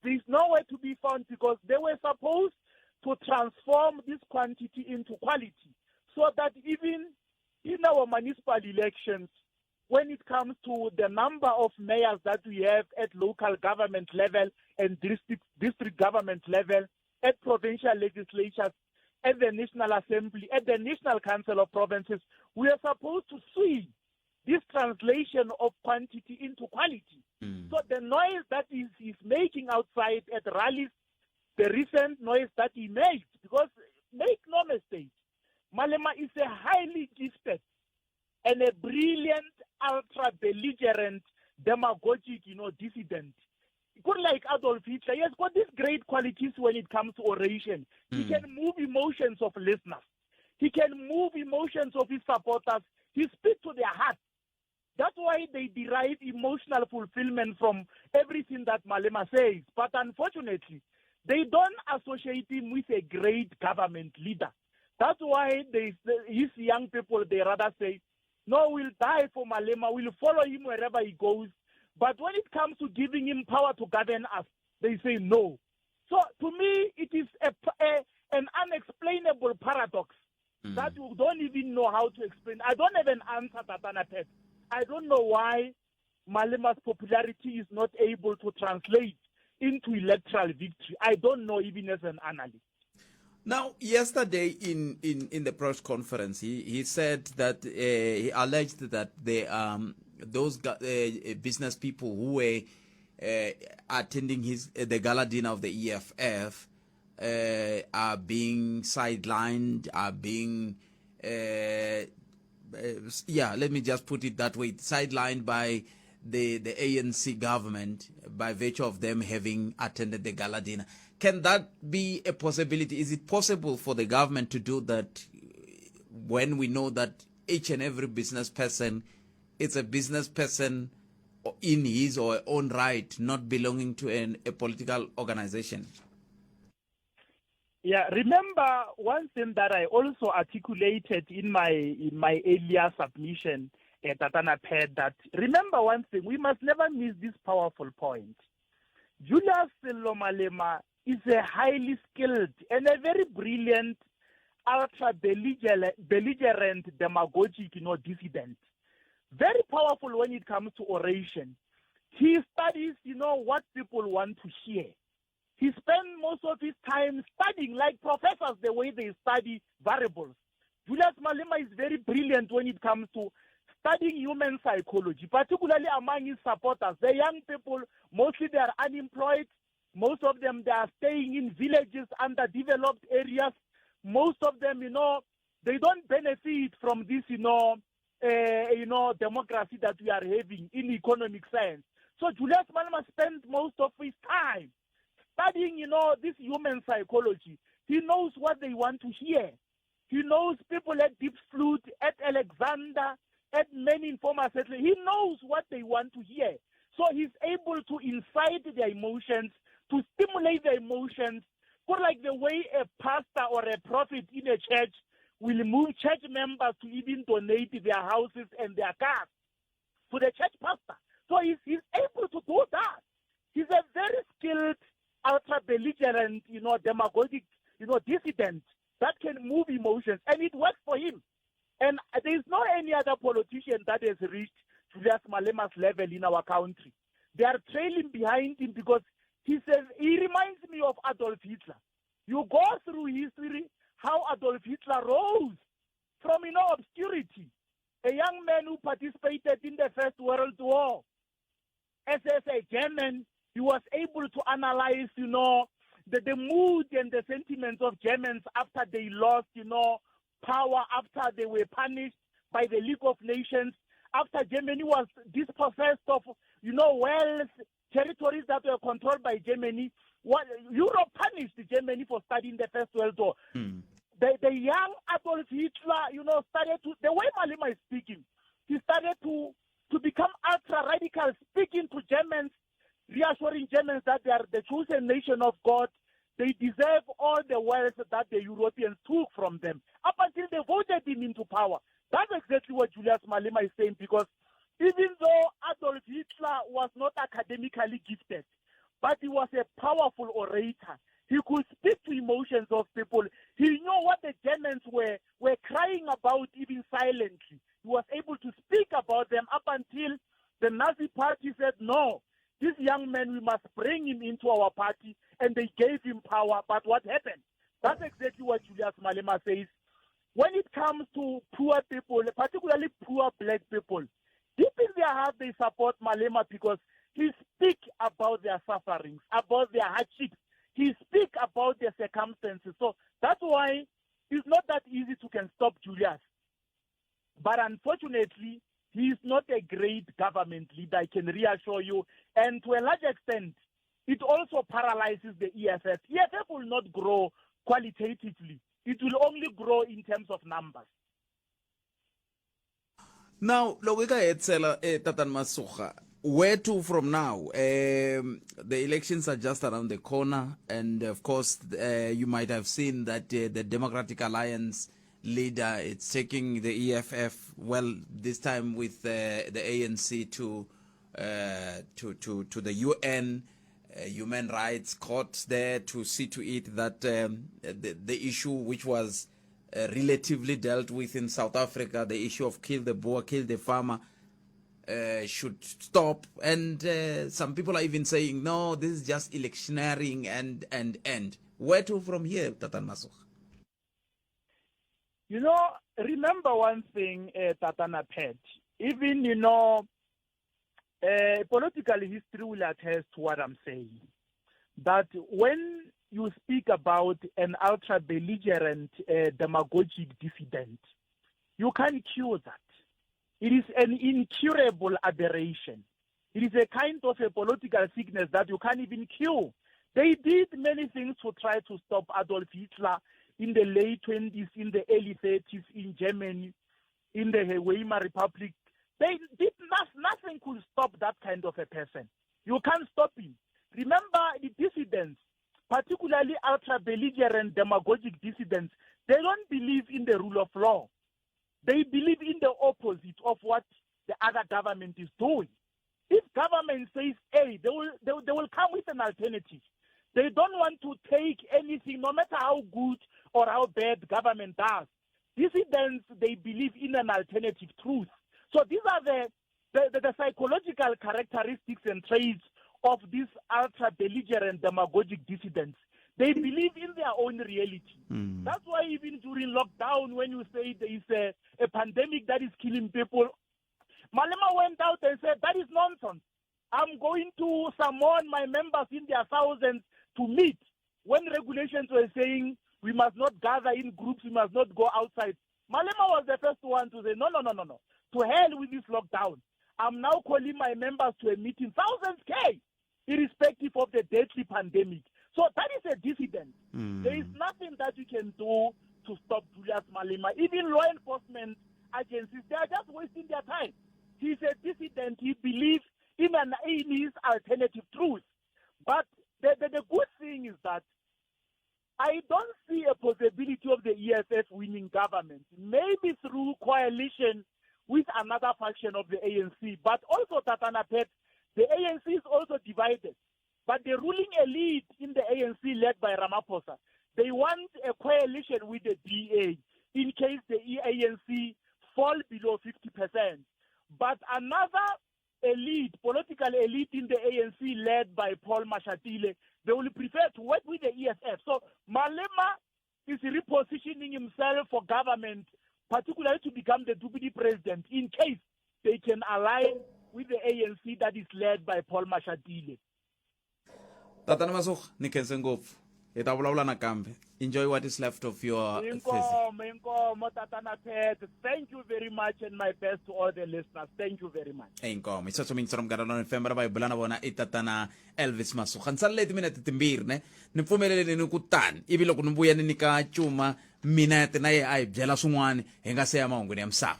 there is nowhere to be found because they were supposed to transform this quantity into quality so that even in our municipal elections, when it comes to the number of mayors that we have at local government level and district, district government level, at provincial legislatures, at the National Assembly, at the National Council of Provinces, we are supposed to see this translation of quantity into quality. Mm. So the noise that is is making outside at rallies, the recent noise that he made, because make no mistake, Malema is a highly gifted and a brilliant, ultra belligerent, demagogic, you know, dissident. Good like Adolf Hitler, he has got these great qualities when it comes to oration. Mm. He hmm. can move emotions of listeners. He can move emotions of his supporters. He speaks to their heart. That's why they derive emotional fulfillment from everything that Malema says. But unfortunately, they don't associate him with a great government leader. That's why they, his young people, they rather say, no, we'll die for Malema, we'll follow him wherever he goes. But when it comes to giving him power to govern us, they say no. So to me, it is a, a, an unexplainable paradox mm. that you don't even know how to explain. I don't have an answer, Tatana Pet. I don't know why Malema's popularity is not able to translate into electoral victory. I don't know, even as an analyst. Now, yesterday in, in, in the press conference, he, he said that uh, he alleged that the, um, those uh, business people who were uh, attending his uh, the gala dinner of the EFF uh, are being sidelined, are being, uh, yeah, let me just put it that way, sidelined by the, the ANC government by virtue of them having attended the gala dinner. Can that be a possibility? Is it possible for the government to do that when we know that each and every business person is a business person in his or her own right, not belonging to an, a political organization? Yeah, remember one thing that I also articulated in my in my earlier submission at Tatana Ped that remember one thing, we must never miss this powerful point. Julius Sello Malema is a highly skilled and a very brilliant, ultra belligerent, demagogic, you know, dissident. Very powerful when it comes to oration. He studies, you know, what people want to hear. He spends most of his time studying, like professors, the way they study variables. Julius Malema is very brilliant when it comes to studying human psychology, particularly among his supporters. The young people, mostly they are unemployed. Most of them, they are staying in villages, underdeveloped areas. Most of them, you know, they don't benefit from this, you know, you know, democracy that we are having in economic sense. So Julius Malema spent most of his time studying, you know, this human psychology. He knows what they want to hear. He knows people at Diepsloot, at Alexander, at many informal settlements. He knows what they want to hear. So he's able to incite their emotions, to stimulate their emotions, But like the way a pastor or a prophet in a church will move church members to even donate their houses and their cars to the church pastor. So he's, he's able to do that. He's a very skilled, ultra belligerent, you know, demagogic, you know, dissident that can move emotions, and it works for him. And there is no any other politician that has reached Julius Malema's level in our country. They are trailing behind him because he says he reminds me of Adolf Hitler. You go through history how Adolf Hitler rose from you know obscurity, a young man who participated in the First World War. As, as a German, he was able to analyze, you know, the, the mood and the sentiments of Germans after they lost, you know, power, after they were punished by the League of Nations, after Germany was dispossessed of, you know, wealth, territories that were controlled by Germany. What, Europe punished Germany for starting the First World War. Mm. The, the young Adolf Hitler, you know, started to, the way Malema is speaking, he started to, to become ultra radical, speaking to Germans, reassuring Germans that they are the chosen nation of God. They deserve all the wealth that the Europeans took from them up until they voted him into power. That's exactly what Julius Malema is saying because even though Adolf Hitler was not academically gifted, but he was a powerful orator. He could speak to emotions of people. He knew what the Germans were, were crying about even silently. He was able to speak about them up until the Nazi party said, no, this young man, we must bring him into our party. And they gave him power. But what happened? That's exactly what Julius Malema says. When it comes to poor people, particularly poor black people, deep in their heart, they support Malema because he speaks about their sufferings, about their hardships. He speaks about their circumstances. So that's why it's not that easy to can stop Julius. But unfortunately, he is not a great government leader, I can reassure you. And to a large extent, it also paralyzes the EFF. EFF will not grow qualitatively. It will only grow in terms of numbers. Now, loko i ka hetisela eh, tatani Masuga, where to from now? Um, the elections are just around the corner, and of course, uh, you might have seen that uh, the Democratic Alliance leader is taking the EFF, well, this time with uh, the ANC to, uh, to, to, to the UN uh, Human Rights Court there to see to it that um, the, the issue which was uh, relatively dealt with in South Africa, the issue of kill the Boer, kill the farmer, uh, should stop. And uh, some people are even saying, no, this is just electioneering and, and, and. Where to from here, Tatan Masuch? You know, remember one thing, uh, Tatana Pet. Even, you know, uh, political history will attest to what I'm saying. That when you speak about an ultra belligerent uh, demagogic dissident, you can't cure that. It is an incurable aberration. It is a kind of a political sickness that you can't even cure. They did many things to try to stop Adolf Hitler in the late 20s, in the early 30s, in Germany, in the Weimar Republic. They did not, nothing could stop that kind of a person. You can't stop him. Remember the dissidents, particularly ultra belligerent demagogic dissidents, they don't believe in the rule of law. They believe in the opposite of what the other government is doing. If government says A, they will, they, they will come with an alternative. They don't want to take anything, no matter how good or how bad government does. Dissidents, they believe in an alternative truth. So these are the, the, the, the psychological characteristics and traits of these ultra belligerent demagogic dissidents. They believe in their own reality. Mm. That's why even during lockdown, when you say there is a, a pandemic that is killing people, Malema went out and said, that is nonsense. I'm going to summon my members in their thousands to meet. When regulations were saying We must not gather in groups. We must not go outside. Malema was the first one to say, no, no, no, no, no. To hell with this lockdown. I'm now calling my members to a meeting. Thousands came, irrespective of the deadly pandemic. So that is a dissident. Mm. There is nothing that you can do to stop Julius Malema. Even law enforcement agencies, they are just wasting their time. He's a dissident. He believes in, an, in his alternative truth. But the, the, the good thing is that I don't see a possibility of the EFF winning government. Maybe through coalition with another faction of the ANC. But also, Tatana Pet, the ANC is also divided. But the ruling elite in the ANC led by Ramaphosa, they want a coalition with the DA in case the ANC fall below 50%. But another elite, political elite in the ANC led by Paul Mashatile, they will prefer to work with the EFF. So Malema is repositioning himself for government, particularly to become the deputy president in case they can align with the ANC that is led by Paul Mashatile. Tatana Masuga, ni khense ngopfu. Hi ta vulavula nakambe. Enjoy what is left of your Thursday. Inkomo, inkomo, Tatana Pet. Thank you very much and my best to all the listeners. Thank you very much. Inkomo. Hi sweswo miyingiselo munghana lonene FM ra va hi bula na vona i Tatana Elvis Masuga. Ni salele timinete timbirhi ne. Ni pfumeleleni ni ku tani ivi loko ni vuya ni nyika Cuma minete na ye a hi byela swin'wana hi nga se ya mahungwini ya misava.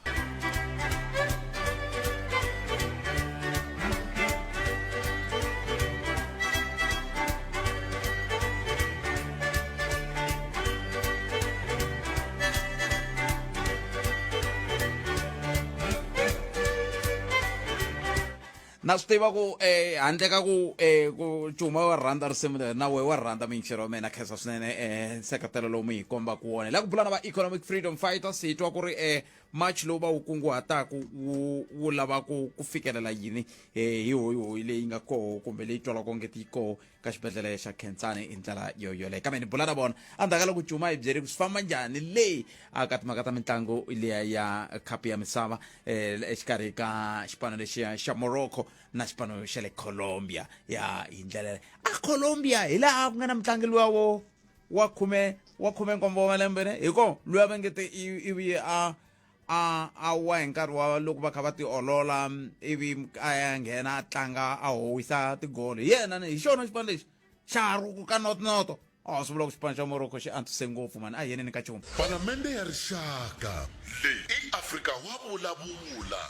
Na swi tiva ku eh handle ka ku eh ku cuma wa rhandza risimu leri na wehe wa rhandza miyingiselo wa mina khensa swinene eh nseketelo lowu mi hi kombaka wona hi la ku bula na va economic freedom fighters hi twa ku ri eh march lowu va wu kunguhataku wu wu lava ku ku fikelela yini eh hi hoyihoyi leyi nga koho kumbe leyi twalaka onge ti yi koho ka xibedhlele xa Khensani hi ndlela yo yoleyo kambe ni bula na vona endzhaku ka loko Cuma hi byeri ku swi famba njhani le a ka timhaka ta mitlangu liya ya khapu ya misava eh, exikarhi ka xipano lexiya xa Morocco na xipano xa le Colombia ya hi ndlela a Colombia hi laha ku nga na mutlangi luya wo wa khume wa khume nkombo wa malembe ne hi ko luya va nge te i vuye a a a wa hi nkarhi wa loko va kha va tiolola ivi a ya nghena a tlanga a howisa tigolo hi yena ni hi xona xipano lexi xa ha ri ku ka notonoto a swi vula ku xipano xa morocco xi antswise ngopfu mani a hi yeneni ka nchumu Palamende ya Rixaka. Leyi i Afrika wa vulavula.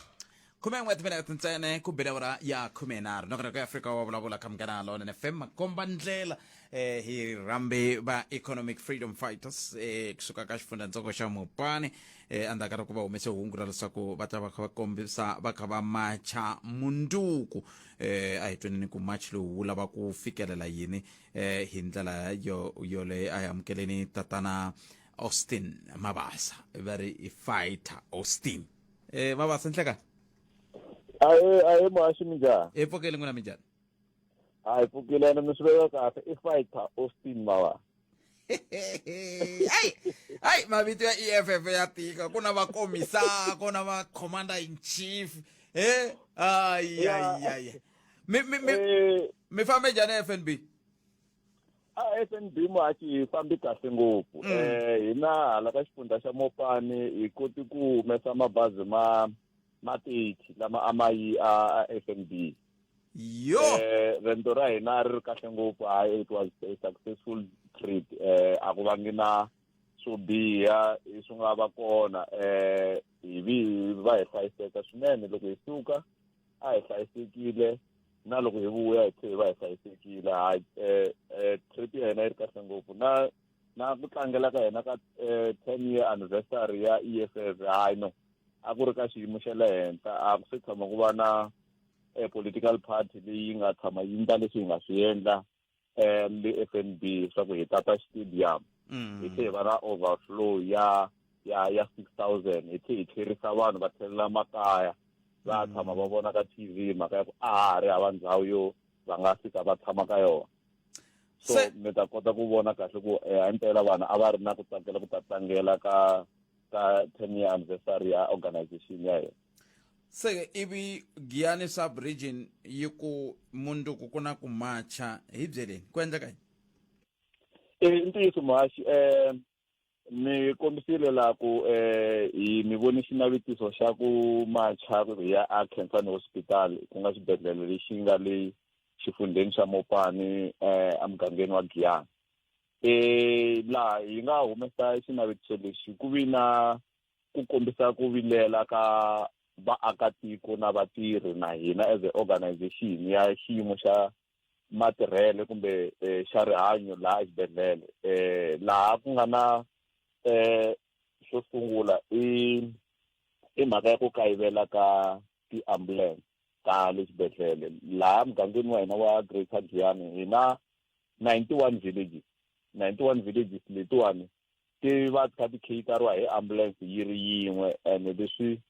Khumen'we timinete ntsena ku bile awara ya khumenharhu nongonoko ya Afrika wa vulavula ka Munghana Lonene FM makomba ndlela eh, hi rhambe va Economic Freedom Fighters eh, kusuka ka xifundzhantsongo xa Mopani eh, endzhaku ka loko va humese hungu ra leswaku va ta va kha va kombisa va kha va macha munduku eh, a hi tweneni ku march lowu wu lava ku fikelela yini eh, hi ndlela yo yoleyo a hi amukeleni tatana Austin Mabasa va ri i fighter Austin eh mabasa nhleka ahe ahe muhaxi minjhani hi pfukile n'wina minjhani a hi pfukile ene mi swi veka kahle i fighter austin mava hayi hayi mavito ya EFF ya tika ku na vakomisa ku na va commander in chief eh ayi ayi ayi mi mi mi eh. mi fambe njhani FNB A FNB muhaxi hi fambi kahle ngopfu mm. eh hina hala ka xifundza xa Mopani hi koti ku humesa mabazi ma ma 30 lama a ma yi a FNB yo eh rento ra hina ri ri kahle ngopfu hayi it was a successful trip eh a ku vangi na swo biha swi nga va kona eh hi vi va hi hlayiseka swinene loko hi suka a hi hlayisekile na loko hi vuya hi tlhe hi va hi hlayisekile hayi eh, eh, trip ya hina yi ri kahle ngopfu na na ku tlangela ka hina ka eh, 10 year anniversary ya EFF hayi no a ku ri ka xiyimo xa le henhla a ku se tshama ku va na eh, political party leyi nga tshama yi endla leswi hi nga swi endla eh le FNB swa ku hi tata stadium mm. hi tlhe hi va na overflow ya ya ya 6000 hi tlhe hi tlherisa vanhu va tlhelela makaya va mm. tshama va vona ka TV mhaka ya ku a ha ri hava ndhawu yo va nga fika va tshama ka yona so mi ta kota ku vona kahle ku eh, himpela vanhu a va ri na ku tsakela ku ta tlangela ka ka 10 year anniversary ya organization ya hina Se ivi Giyani sub region yi ku munduku ku na ku macha hi byeleni ku endleka yini? I ntiyiso muhaxi mi kombisile laha ku hi mi voni xinavetiso xa ku macha ku ya a Khensani Hospital ku nga xibedhlele lexi nga le xifundzheni xa Mopani emugangeni wa Giyani. Laha hi nga humesa xinavetiso lexi ku vi na ku kombisa ku vilela ka vaakatiko na vatirhi na hina as a organization ya xiyimo xa matirhele kumbe eh, xa rihanyo laha exibedhlele eh laha ku nga na eh xo sungula i i mhaka ya ku kayivela ka ti-ambulance ta le xibedhlele laha mugangeni wa hina wa Greater Giyani hi na 91 villages 91 villages letiwani ti va ti kha ti cateriwa hi ambulance yi ri yin'we ene leswi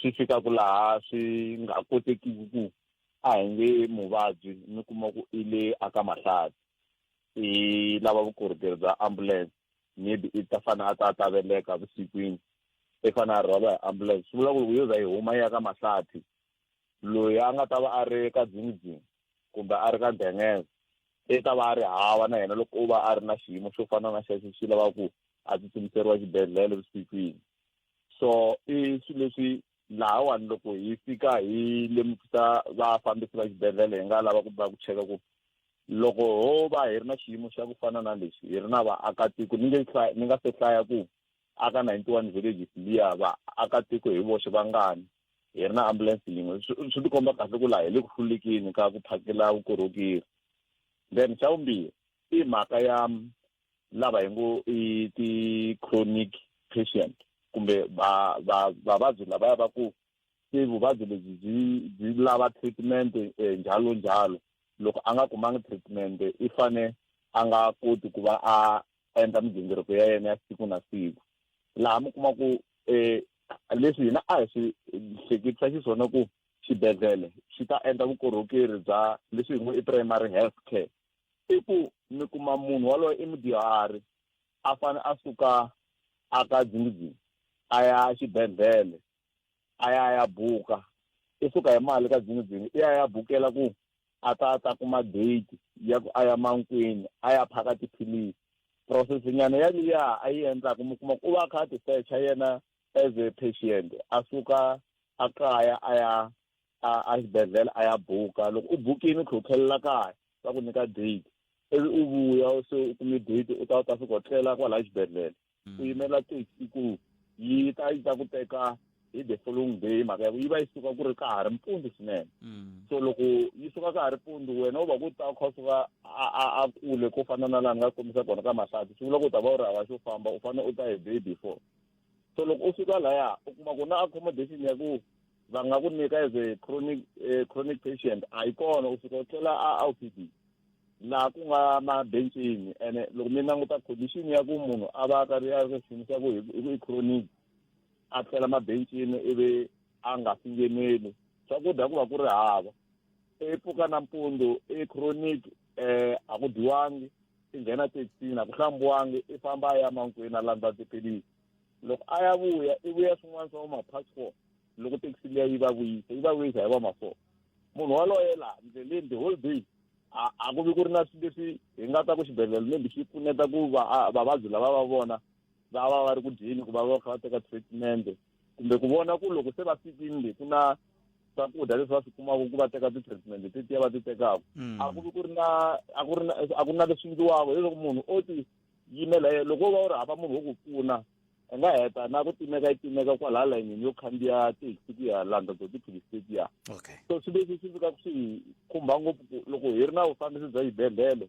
swi fikaka laha swi nga kotekiki ku a hi nge muvabyi mi kuma ku i le aka mahlathi i lava vukorhokeri bya ambulance maybe i ta fane a ta a ta veleka vusikwini i fane a rhwala hi ambulance swi vula ku loko yo za yi huma yi ya ka mahlathi loyi a nga ta va a ri ka dzingidzingi kumbe a ri ka dengeza i ta va a ri hava na yena loko o va a ri na xiyimo xo fana na xexo xi lava ku a tsutsumiseriwa xibedhlele vusikwini so i swilo leswi lahawani loko hi fika hi lemukisa vafambisi va xibedhlele hi nga lava ku va ku cheka ku loko ho va hi ri na xiyimo xa ku fana na lexi hi ri na vaakatiko ni nge ni nga se hlaya ku aka 91 villages liya vaakatiko hi voxe vangani hi ri na ambulance yin'we swi tikomba kahle ku laha hi le ku hlulekeni ka ku phakela vukorhokeri then xa vumbirhi i mhaka ya lava hi ngo i ti-chronic patient kumbe vavabyi lavaya va ku se vuvabyi lebyi byi byi lava treatment eh, njhalo njhalo loko a nga kumanga treatment i fane a nga koti ku va a endla migingiriko ya yena ya siku na siku laha mi kuma ku um leswi hina a hi swi hleketisa xiswona ku xibedhlele xi ta endla vukorhokeri bya leswi hi ngo i primary health care i ku mi kuma munhu waloye i mudyuhari a fane a suka a ka dzingidzingi a ya xibedhlele a ya ya buka i suka hi mali ka dzingidzingi i ya ya bukela ku a ta ta kuma date ya ku a ya mankwini a ya phaka tiphilisi process nyana yaliya a yi endlaka mi kuma ku va a kha a ti secha yena as a patient a suka a kaya a ya a xibedhlele a ya buka loko u bukini u tlhe u tlhelela kaya va ku nyika date ivi u vuya se u kume date u ta u ta fika u tlela kwalaya xibedhlele u yimela taxi ku yi ta yi ta ku teka hi the following day mhaka ya ku yi va yi suka ku ri ka ha ri mpundzu swinene so loko yi suka ka ha ri mpundzu wena u va ku ta u kha u suka a kule ko fana na laha ni nga kombisa kona ka mahlathi swi vula ku u ta va u ri hava xo famba u fanele u ta hi day before so loko u fika laya u kuma ku na accommodation ya ku va nga ku nyika as a chronic eh, chronic patient a yi kona u fika u tlela a OPD laha ku nga mabencini ene loko mi languta condition ya ku munhu a va a karhi a ri xiyimo xa ku hi ku i chronic a tlela mabencini ivi a nga swi ngheneli swakudya ku va ku ri hava i pfuka nampundzu i chronic eh a ku dyiwangi i nghena thekisini a ku hlambiwangi i famba a ya mankwini a landza tiphilisi loko a ya vuya i vuya swin'wana swa ma past four loko thekisi liya yi va vuyisa yi va vuyisa hi va ma four munhu waloye laha ndleleni the whole day a a ku vi ku ri na swilo leswi hi nga ta ku xibedhlele maybe xi pfuneta ku va vavabyi lava va vona va va va ri ku dyeni ku va va kha va teka treatment kumbe ku vona ku loko se va fikile le ku na swakudya leswi va swi kumaka ku va teka ti-treatment tetiya va ti tekaka mm. a ku vi ku ri na a ku ri na a ku ri na leswi endliwaka hileswaku munhu o ti yimela yena loko wo va u ri hava munhu wo ku pfuna u nga heta na ku timeka yi timeka kwalaya layinini yo khandziya taxi ku ya landza to tiphilisi tetiya okay so swilo leswi swi fikaka swi hi khumba ngopfu ku loko hi ri na vufambisi bya xibedhlele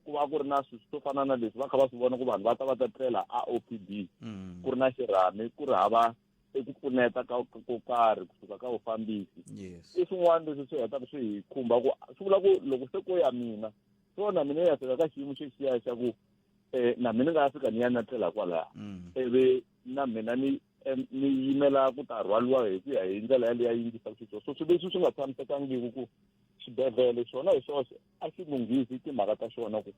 ku va ku ri na swilo swo fana na leswi va kha va swi vona ku vanhu va ta va ta tlela a OPD mm. ku ri na xirhami ku ri hava eku pfuneta ka ko karhi kusuka ka vufambisi i swin'wana leswi swi hetaka swi hi khumba ku swi vula ku loko se ko ya mina so na mina ya fika ka xiyimo xexiya xa ku um na mina ni nga ya fika ni ya natlela kwalaya mm. ivi na mina ni ni yimela ku ta rhwaliwa hi ku ya hi ndlela yaleyo yi endlisaka xiswona so swilo leswi swi nga tshamisekangiki ku xibedhlele xona hi xoxe a xi lunghisi timhaka ta xona ku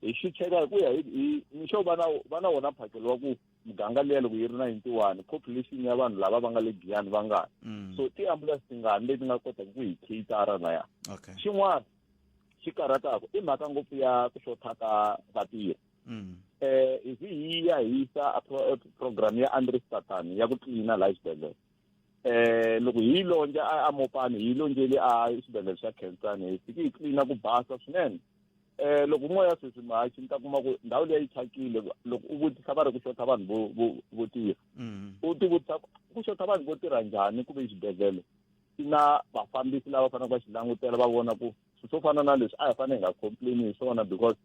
hi xi cheka hi ku ya hi ni xo va na va na wona mphakelo wa ku muganga liya loko yi ri 91 population ya vanhu lava va nga le Giyani va ngani mm. so ti-ambulance tingani leti nga kotaka ku hi catara laya xin'wana xi karhataka i mhaka ngopfu ya ku xotha ka vatirhi mm. eh hi hi ya hisa program ya Andries Tatane ya ku tlilina laha xibedhlele eh loko hi lonja a mopani hi lonjele a xibedhlele xa Khensani hi fike hi tlilina ku basa swinene eh loko moya sweswi mahachi ni ta kuma ku ndhawu leyi yi thyakile loko u vutisa va ri ku xotha vanhu vo vo vo tirha mm. u ti vutisa ku xotha vanhu vo tirha njhani ku ve xibedhlele xi na vafambisi lava faneleke va xi langutela va vona ku swilo swo fana na leswi a hi fanele hi nga complain hi swona because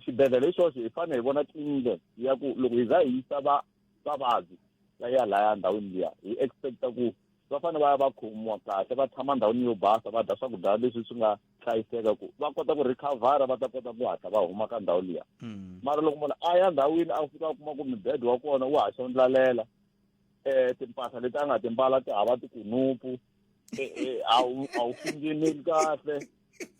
xibedhlele hi xoxe hi fanele hi vona cleanliness ya ku loko hi za hi yisa va vavabyi va ya laya ndhawini liya hi expecta ku va fanele va ya va khomiwa kahle va tshama ndhawini yo basa va dya swakudya leswi swi nga hlayiseka ku va kota ku recover va ta kota ku hatla va huma ka ndhawu liya mm. mara loko munhu a ya ndhawini a fika a kuma ku mibed wa kona wu ha xondlalela um timpahla leti a nga timbala ti hava tikunupu eh, eh, a wu a wu fingeneli kahle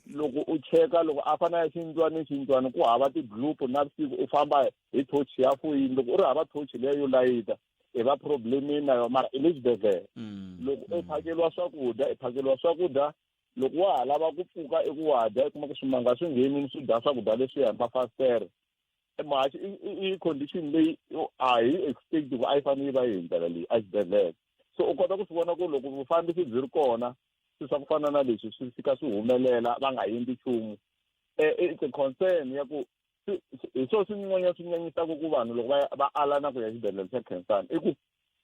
loko u cheka loko a fanele ya xindlwani xindlwani ku hava ti-group na vusiku u famba hi thochi ya foyini loko u ri hava thochi leyo yo layita i va problemeni na yona mara i le xibedhlele mm. loko u phakeliwa swakudya i phakeliwa swakudya loko wa ha lava ku pfuka i ku wa dya i kuma ku swimanga swi nghenini swi dya swakudya leswiya hi mafasitere muhaxi i condition leyi a hi expect ku a yi fanele yi va yi hi ndlela leyi exibedhlele so u kota ku swi vona ku loko vufambisi byi ri kona swilo swa ku fana na leswi swi fika swi humelela va nga endli nchumu um it's a concern ya ku hi swona swin'wanyana swi nyanyisaka ku vanhu loko va va ala na ku ya xibedhlele xa Khensani i ku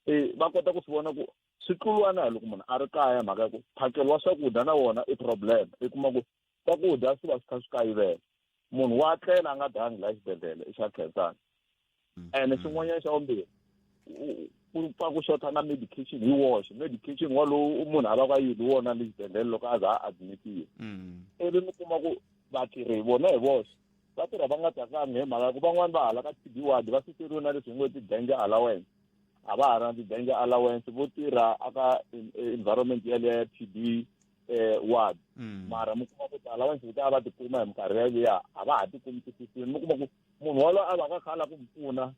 um va kota ku swi vona ku swi tluriwa na hi loko munhu a ri kaya mhaka ya ku phakelo wa swakudya na wona i problem i kuma ku swakudya swi va swi kha swi kayivela munhu wa tlela a nga dyangi laha xibedhlele i xa Khensani ene xin'wanyana xa vumbirhi ku pfa ku xotha na medication hi woxe medication walowu munhu a va ka yini wona le xibedhlele loko a za a admitiwa mm. ivi mi kuma ku vatirhi vona hi voxe va tirha va nga tsakangi hi mhaka ya ku van'wani va hala ka t b ward va suseriwe na leswi hi ngo ti-danger allowance a va ha ri na ti-danger allowance vo tirha aka environment yaleyo ya t b eh ward mm. mara mi kuma ku ti-allowance leti a va tikuma hi minkarhi yaliya a va ha tikumi tisisini mi kuma ku munhu walowo a va ka kha a lava ku mi pfuna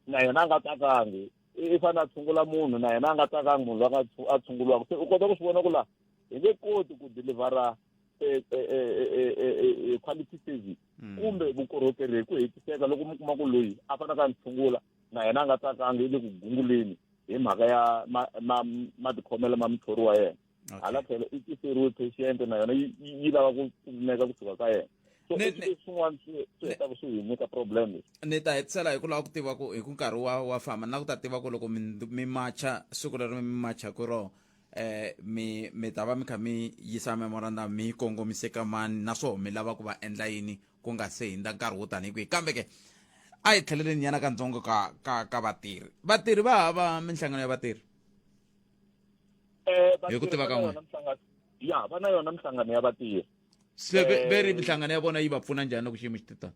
na yena a nga tsakangi i fanele a tshungula munhu na yena a nga tsakangi munhu loyi a tshunguriwaka se u kota ku swi vona ku laha hi nge koti ku delivera e, e, e, quality service mm. kumbe vukorhokeri hi ku hetiseka loko mi kuma ku loyi a faneleke a ni tshungula na yena a nga tsakangi i le ku gunguleni hi mhaka ya matikhomelo ma muthori wa yena hala tlhelo i tiseriwe patient na yona yi lava ku pfuneka kusuka ka yena so i swin'wana swi hetaka swi hi nyika problem leswi ni ta hetisela hi ku lava ku tiva ku hi ku nkarhi wa wa famba ni lava ku ta tiva ku loko mi macha siku leri mi machaka rona eh mi mi ta va mi kha mi yisa memorandum mi yi kongomise ka mani naswona mi lava ku va endla yini ku nga se hindza nkarhi wo tanihi kwihi kambe ke a hi tlheleleni nyana kantsongo ka ka ka vatirhi vatirhi va hava minhlangano ya vatirhi eh hi ku tiva ka n'wina ya va na yona minhlangano ya vatirhi se ve ri minhlangano ya vona yi va pfuna njhani loko xiyimo xi titana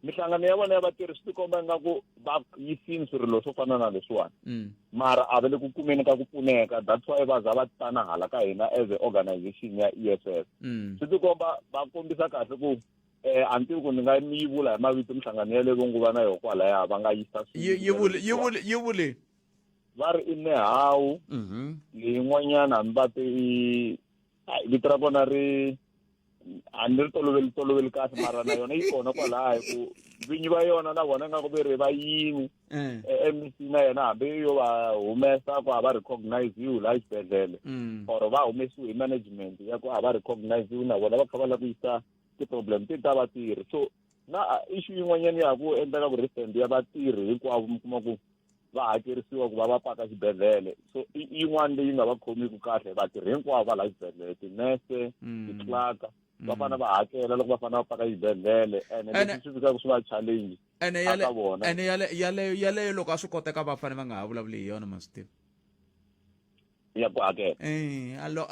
minhlangano ya vona ya vatirhi swi tikomba ingaku va yisini swirilo swo fana na leswiwani mm. mara a va le ku kumeni ka ku pfuneka that's why va za va tana hala ka hina as a organization ya e f f mm. swi tikomba va kombisa kahle ku eh a ni tivi ku ni nga mi yi vula hi mavito minhlangano yaleyo nguva na yona kwalaya va nga yisa yi vule yi vule yi vule va ri i nehawu mhm. leyin'wanyana hambi va te i vito ra kona ri a ni ri toloveli toloveli kahle mara na yona yi kona kwalaya hi ku vinyi va yona na vona nga ku ve ri va yini eh. Eh, mec na yona hambi yo va humesa ku a va recogniziwi laha xibedhlele mm. or va humesiwe hi management ya ku a va recogniziwi na vona va kha va lava ku yisa ti-problem ti ta vatirhi so na issue yin'wanyana ya ha ku endleka ku recent ya vatirhi hinkwavo mi kuma ku va hakerisiwa ku va va paka xibedhlele so i yin'wana leyi nga va khomiki kahle vatirhi hinkwavo va laha xibedhlele tinese mm. titlaka va mm. fanele va hakela loko va fanele va paka xibedhlele ene leswi swi fikaka swi va challenge ene yale ene yale yaleyo yaleyo loko a swi koteka va fanele va nga ha vulavuli hi yona ma swi tiva ya ku hakela eh alo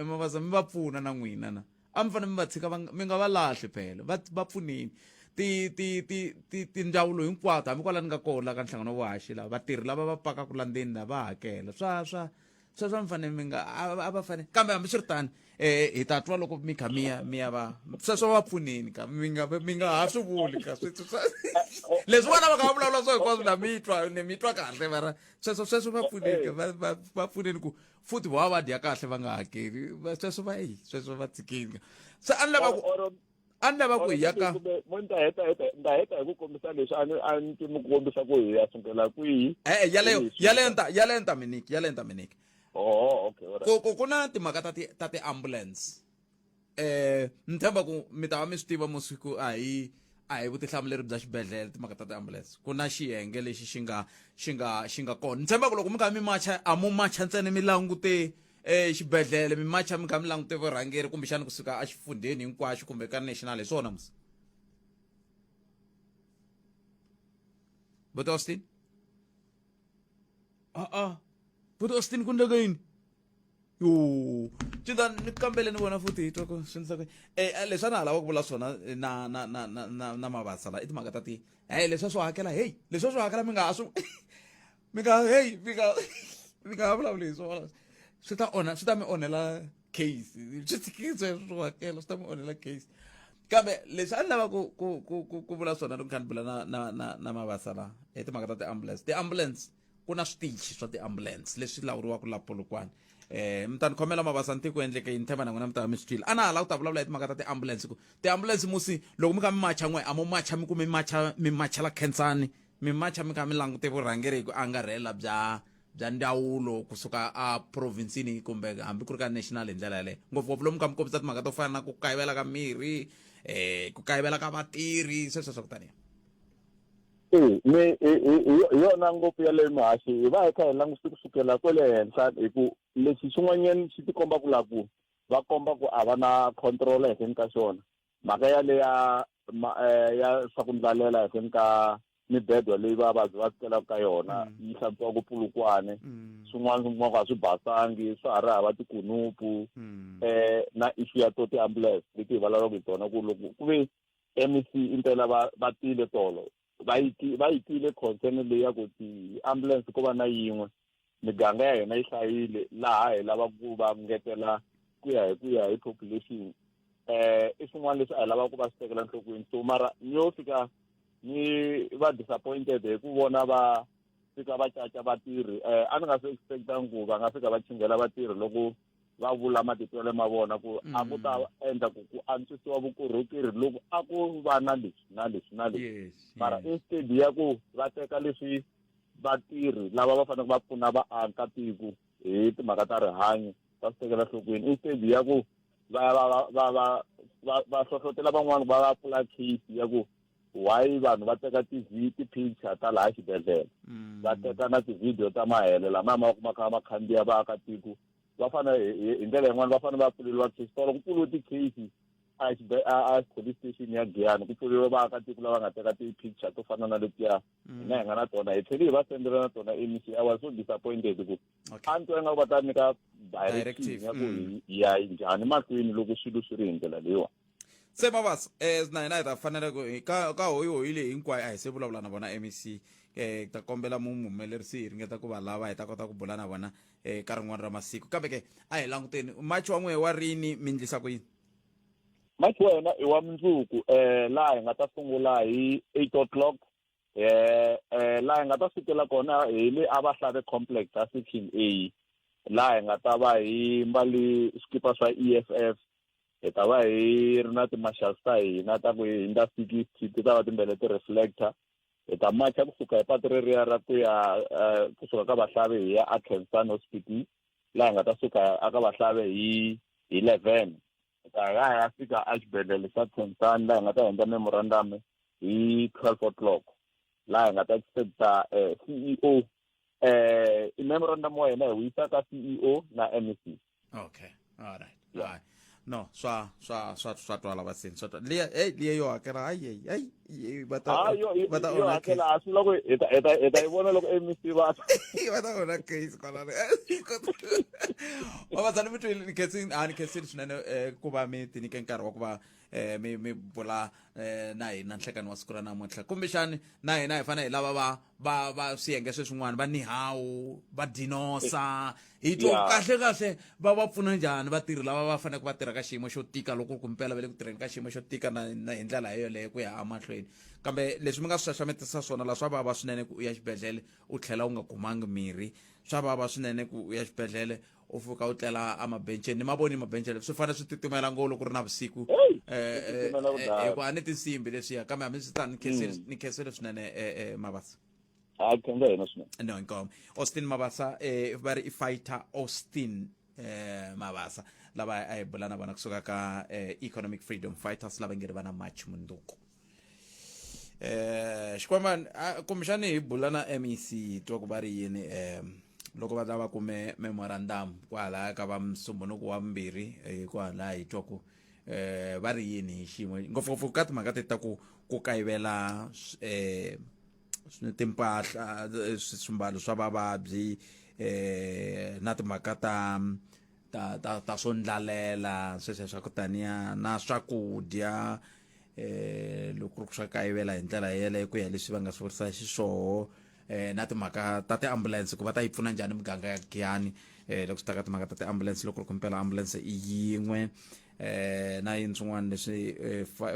mavasa mi va pfuna na n'wina na a mi fanele mi va tshika mi nga va lahli phela va va pfuneni ti ti ti ti tindzawulo hinkwato hambi kwala ni nga kona ka nhlangano wa vuhaxi la vatirhi lava va pakaka la ndzeni la va hakela swa swa sweswo mi fanele mi nga a va fanele kambe hambiswiritano eh hi ta twa loko mi kha mi ya mi ya va sweswo va pfuneni ka mi nga mi nga ha swi vuli ka swi leswi vana va kha va vulavula swo hinkwaswo na mi twa ni mi twa kahle mara sweswo sweswo va pfuneni va va va pfuneni ku futhi vo va dya kahle va nga hakeli sweswo va yi sweswo va tshikini se a ni lava ku A ni lava ku hi ya ka mo ni ta heta heta ni ta heta hi ku kombisa leswi a ni a ni ti mi ku kombisa ku hi ya sukela kwihi. E-e yaleyo yaleyo ni ta yaleyo ni ta mi nyika yaleyo ni ta mi nyika. Oh okay all right. Ku ku ku na timhaka ta ti ta ti-ambulance eh ni tshemba ku mi ta va mi swi tiva musi ku a hi a hi vutihlamuleri bya xibedhlele timhaka ta ti-ambulance ku na xiyenge lexi xi nga xi nga xi nga kona ni tshemba ku loko mi kha mi macha a mu macha ntsena mi langute eh xibedhlele mi macha mi kha mi langute vurhangeri kumbexana kusuka exifundheni hinkwaxo kumbe ka national hi swona musi buti Austin a-a buti Austin ku ndleka yini yo cinta ni kambele ni vona futhi hi twa ku swi ndlisa ku eh leswi a na ha lava ku vula swona na na na na na na mavasa la i timhaka ta ti hey leswi swo hakela hey leswi swo hakela mi nga ha swi mi nga hey mi nga mi nga ha vulavuli hi swona swi ta onha swi ta mi onhela case swi tshikile sweswo swo hakela swi ta mi onhela case kambe leswi a ni lava ku ku ku ku ku vula swona loko kha ni bula na na na na mavasa la hi timhaka ta ti-ambulance ti-ambulance ku na switichi swa ti-ambulance leswi lawuriwaka la Polokwane eh mi ta ni khomela mavasa ni tiko endleke yini themba na n'wina mi ta va mi swi twile a na ha lava ku ta vulavula hi timhaka ta ti-ambulance ku ti-ambulance musi loko mi kha mi macha n'we a mo macha mi ku mi macha mi machela khensani mi macha mi kha mi langute vurhangeri hi ku angarhela bya bya ndzawulo kusuka a provinsini kumbe hambi ku ri ka national hi ndlela yaleyo ngopfungopfu lomu kha mi kombisa timhaka to fana na ku kayivela ka mirhi eh ku kayivela ka vatirhi sweswo swa ku taniya E mi hi yona ngopfu yaleyo muhaxi hi va hi kha hi langutise kusukela kwele henhla hi ku lexi xin'wanyana xi tikomba ku la ku va komba ku a va na control ehenhleni ka xona mhaka yale ya ya swa ku ndlalela ehenhleni ka mibedwa leyi vavabyi va tlelaka ka yona yi hlantswiwa Polokwane swin'wana swi kuma ku a swi basangi swa ha ri hava tikunupu na issue ya to ti-ambulance leti hi vulavulaka hi tona ku loko ku ve MEC impela va va tile tolo va yi va yi twile concern leyi ya ku ti-ambulance ko va na yin'we miganga ya hina yi hlayile laha hi lava ku va ngetela ku ya hi ku ya hi population eh i swin'wana leswi a hi lava ku va swi tekela nhlokweni so mara ni yo fika ni va disappointed hi ku vona va fika va caca vatirhi eh a ni nga swi expectangi ku va nga fika va chingela vatirhi loko va vula matitwelo ma vona ku a ku ta endla ku ku antswisiwa vukorhokeri loko a ku va na leswi na leswi na leswi mara instead ya ku va teka leswi vatirhi lava va faneleke va pfuna vaaka tiko hi timhaka ta rihanyo va swi tekela nhlokweni instead ya ku va va va va va va hlohlotela van'wana va va pfula case ya ku why vanhu va teka ti-picture ta laha xibedhlele va teka na ti-video ta mahele lamaya ma kuma kha ma khandziya vaakatiko va fanele hi ndlela yin'wana va fanele va pfuleriwa case tolo ku pfuriwe ti-case a a police station ya Giyani ku pfuriwe vaakatiko lava nga teka ti-picture to fana na letiya hina hi nga na tona hi tlhele hi va sendela na tona MEC I was so disappointed ku a ni twa ingaku va ta nyika directive ya ku hi ya njhani mahlweni loko swilo swi ri hi ndlela leyiwani se mavasa eh na hina hi ta fanela ku ka ka hoyi hoyi leyi hinkwayo a hi se vulavula na vona MEC eh ta kombela muhumelerisi hi ringeta ku va lava hi ta kota ku bula na vona eh ka rin'wana ra masiku kambe ke a hi languteni machi wa n'wehe wa rini mi ndlisa ku yini machi wa hina i wa mundzuku eh laha hi nga ta sungula hi 8 o'clock eh eh laha hi nga ta sukela kona hi le a Vahlave complex a section A laha hi nga ta va hi mbali swikipa swa EFF hi ta va hi ri na ti-marshals ta hina ta ku hi hundza 60 ti ta va timbele ti-reflector hi ta macha kusuka hi patu reriya ra ku ya kusuka ka Vahlave hi ya a Khensani Hospital laha hi nga ta suka aka Vahlave hi hi 11 hi ta ya ya fika exibedhlele xa Khensani laha hi nga ta endla memorandum hi 12 o'clock laha hi nga ta expecta CEO i memorandum wa hina hi wu yisa ka CEO na MEC okay all right yeah. All right. No swa swa swa swa twala vasini swa twala liya hey liya yo hakela hayi hayi hayi va ta va ta onha hakela a swi loko hi ta hi ta hi ta yi vona loko MEC va va ta onha case kwalano vavasani mi twile ni khensini a ni khensini swinene ku va mi ti nyike nkarhi wa ku va mi mi bula na hina nhlekani wa siku ra namuntlha kumbexani na hina hi fanele hi lava va va va swiyenge sweswin'wana va nihawu va dinosa hi twa Yeah. kahle kahle va va pfuna njhani vatirhi lava va faneleke va tirha ka xiyimo xo tika loko ku mpela va le ku tirheni ka xiyimo xo tika na, na hi ndlela yoleyo ku ya emahlweni kambe leswi mi nga swi xaxametisa swona la swa vava swinene ku u ya xibedhlele u tlhela u nga kumangi mirhi swa vava swinene ku u ya xibedhlele U fika u tlela emabenceni, ni mavoni mabenche leswi swi fanele swi titimela ngopfu loko ku ri na vusiku. Titimela ku dlaya. Hikuva a ni tinsimbi leswiya, kambe hambi swi tani ni khensile swinene, Mabasa. A khensa hina swinene. No, inkomo. Austin Mabasa, va ri i fighter Austin Mabasa, lava a hi bula na vona kusuka ka Economic Freedom Fighters, lava nge ri va na march munduku. Xikwemba kumbexani hi bula na MEC, hi twa ku va ri yini loko va ta va kume memorandum kwalaya ka va Musumbunuku wa vumbirhi, kwalaya hi twa ku va ri yini hi xiyimo, ngopfungopfu ka timhaka teti ta ku kayivela timpahla, swimbalo swa vavabyi, na timhaka ta swo ndlalela sweswiya swa ku taniya na swakudya, loko ku ri ku swa kayivela hi ndlela yeleyo ku ya leswi va nga swi vurisa xiswoho, na timhaka ta tiambulense, ku va ta yi pfuna njhani miganga ya Giyani, loko swi ta ka timhaka ta tiambulense, loko ri ku mpela ambulense i yin'we, na yini swin'wana leswi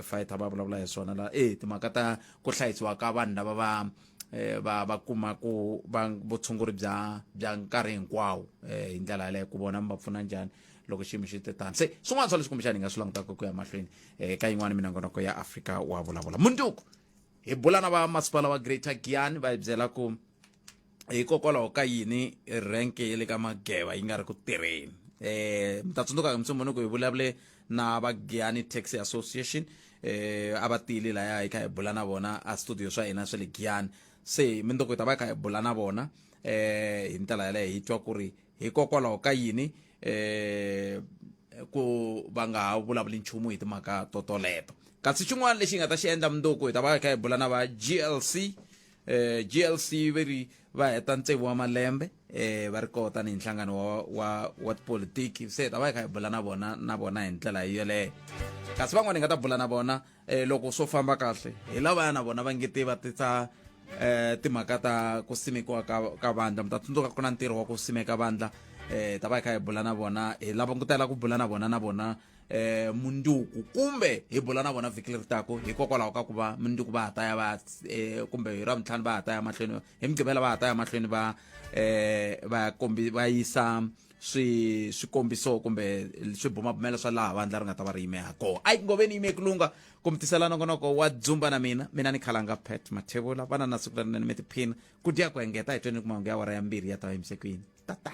fighter va vulavula hi swona la, timhaka ta ku hlayisiwa ka vanhu lava va kuma ku va vutshunguri bya nkarhi hinkwawo, hi ndlela yaleyo ku vona mi va pfuna njhani loko xiyimo xi te tani. Se swin'wana swa leswi kumbexani hi nga swi langutaka ku ya mahlweni ka yin'wana minongonoko ya Afrika wa Vulavula. Munduku hi bula na va masipala wa Greater Giyani, va hi byela ku hikokwalaho ka yini renke ya le ka Mageva yi nga ri ku tirheni. Mi ta tsundzuka hi Musumbunuku hi vulavule na va Giyani Taxi Association, a va tile laya hi kha hi bula na vona a studio swa hina swa le Giyani. Se mindzuku hi ta va hi kha hi bula na vona hi ndlela yaleyo, hi twa ku ri hikokwalaho ka yini ku va nga ha vulavuli nchumu hi timhaka to toleto. Kasi xin'wana lexi hi nga ta xi endla mundzuku, hi ta va hi kha hi bula na va GLC. GLC va ri va heta tsevu wa malembe va ri koho tanihi nhlangano wa tipolitiki, se hi ta va hi kha hi bula na vona hi ndlela yeleyo. Kasi van'wana hi nga ta bula na vona, loko swo famba kahle, hi lavaya na vona va nge te va tisa timhaka ta ku simekiwa ka vandla. Mi ta tsundzuka ku na ntirho wa ku simeka vandla, ta va hi kha hi bula na vona, hi lava ku tela ku bula na vona munduku, kumbe hi bula na vona vhiki leri taku, hikokwalaho ka ku va munduku va ha ta ya va kumbe hi Ravutlhanu va ha ta ya mahlweni, hi Mugqivela va ha ta ya mahlweni va kombi va yisa swikombiso kumbe swibumabumelo swa laha vandla ri nga ta va ri yime ha kona. A yi ngoveni yime ku lunga ku mi tisela nongonoko wa Dzumba na mina, mina ni khalanga Pat Mathebula. Vana na siku lerinene, mi tiphina ku dya ku engeta. Hi tweni ku mahungu ya awara ya 2 ya ta va yimise kwini. Tata.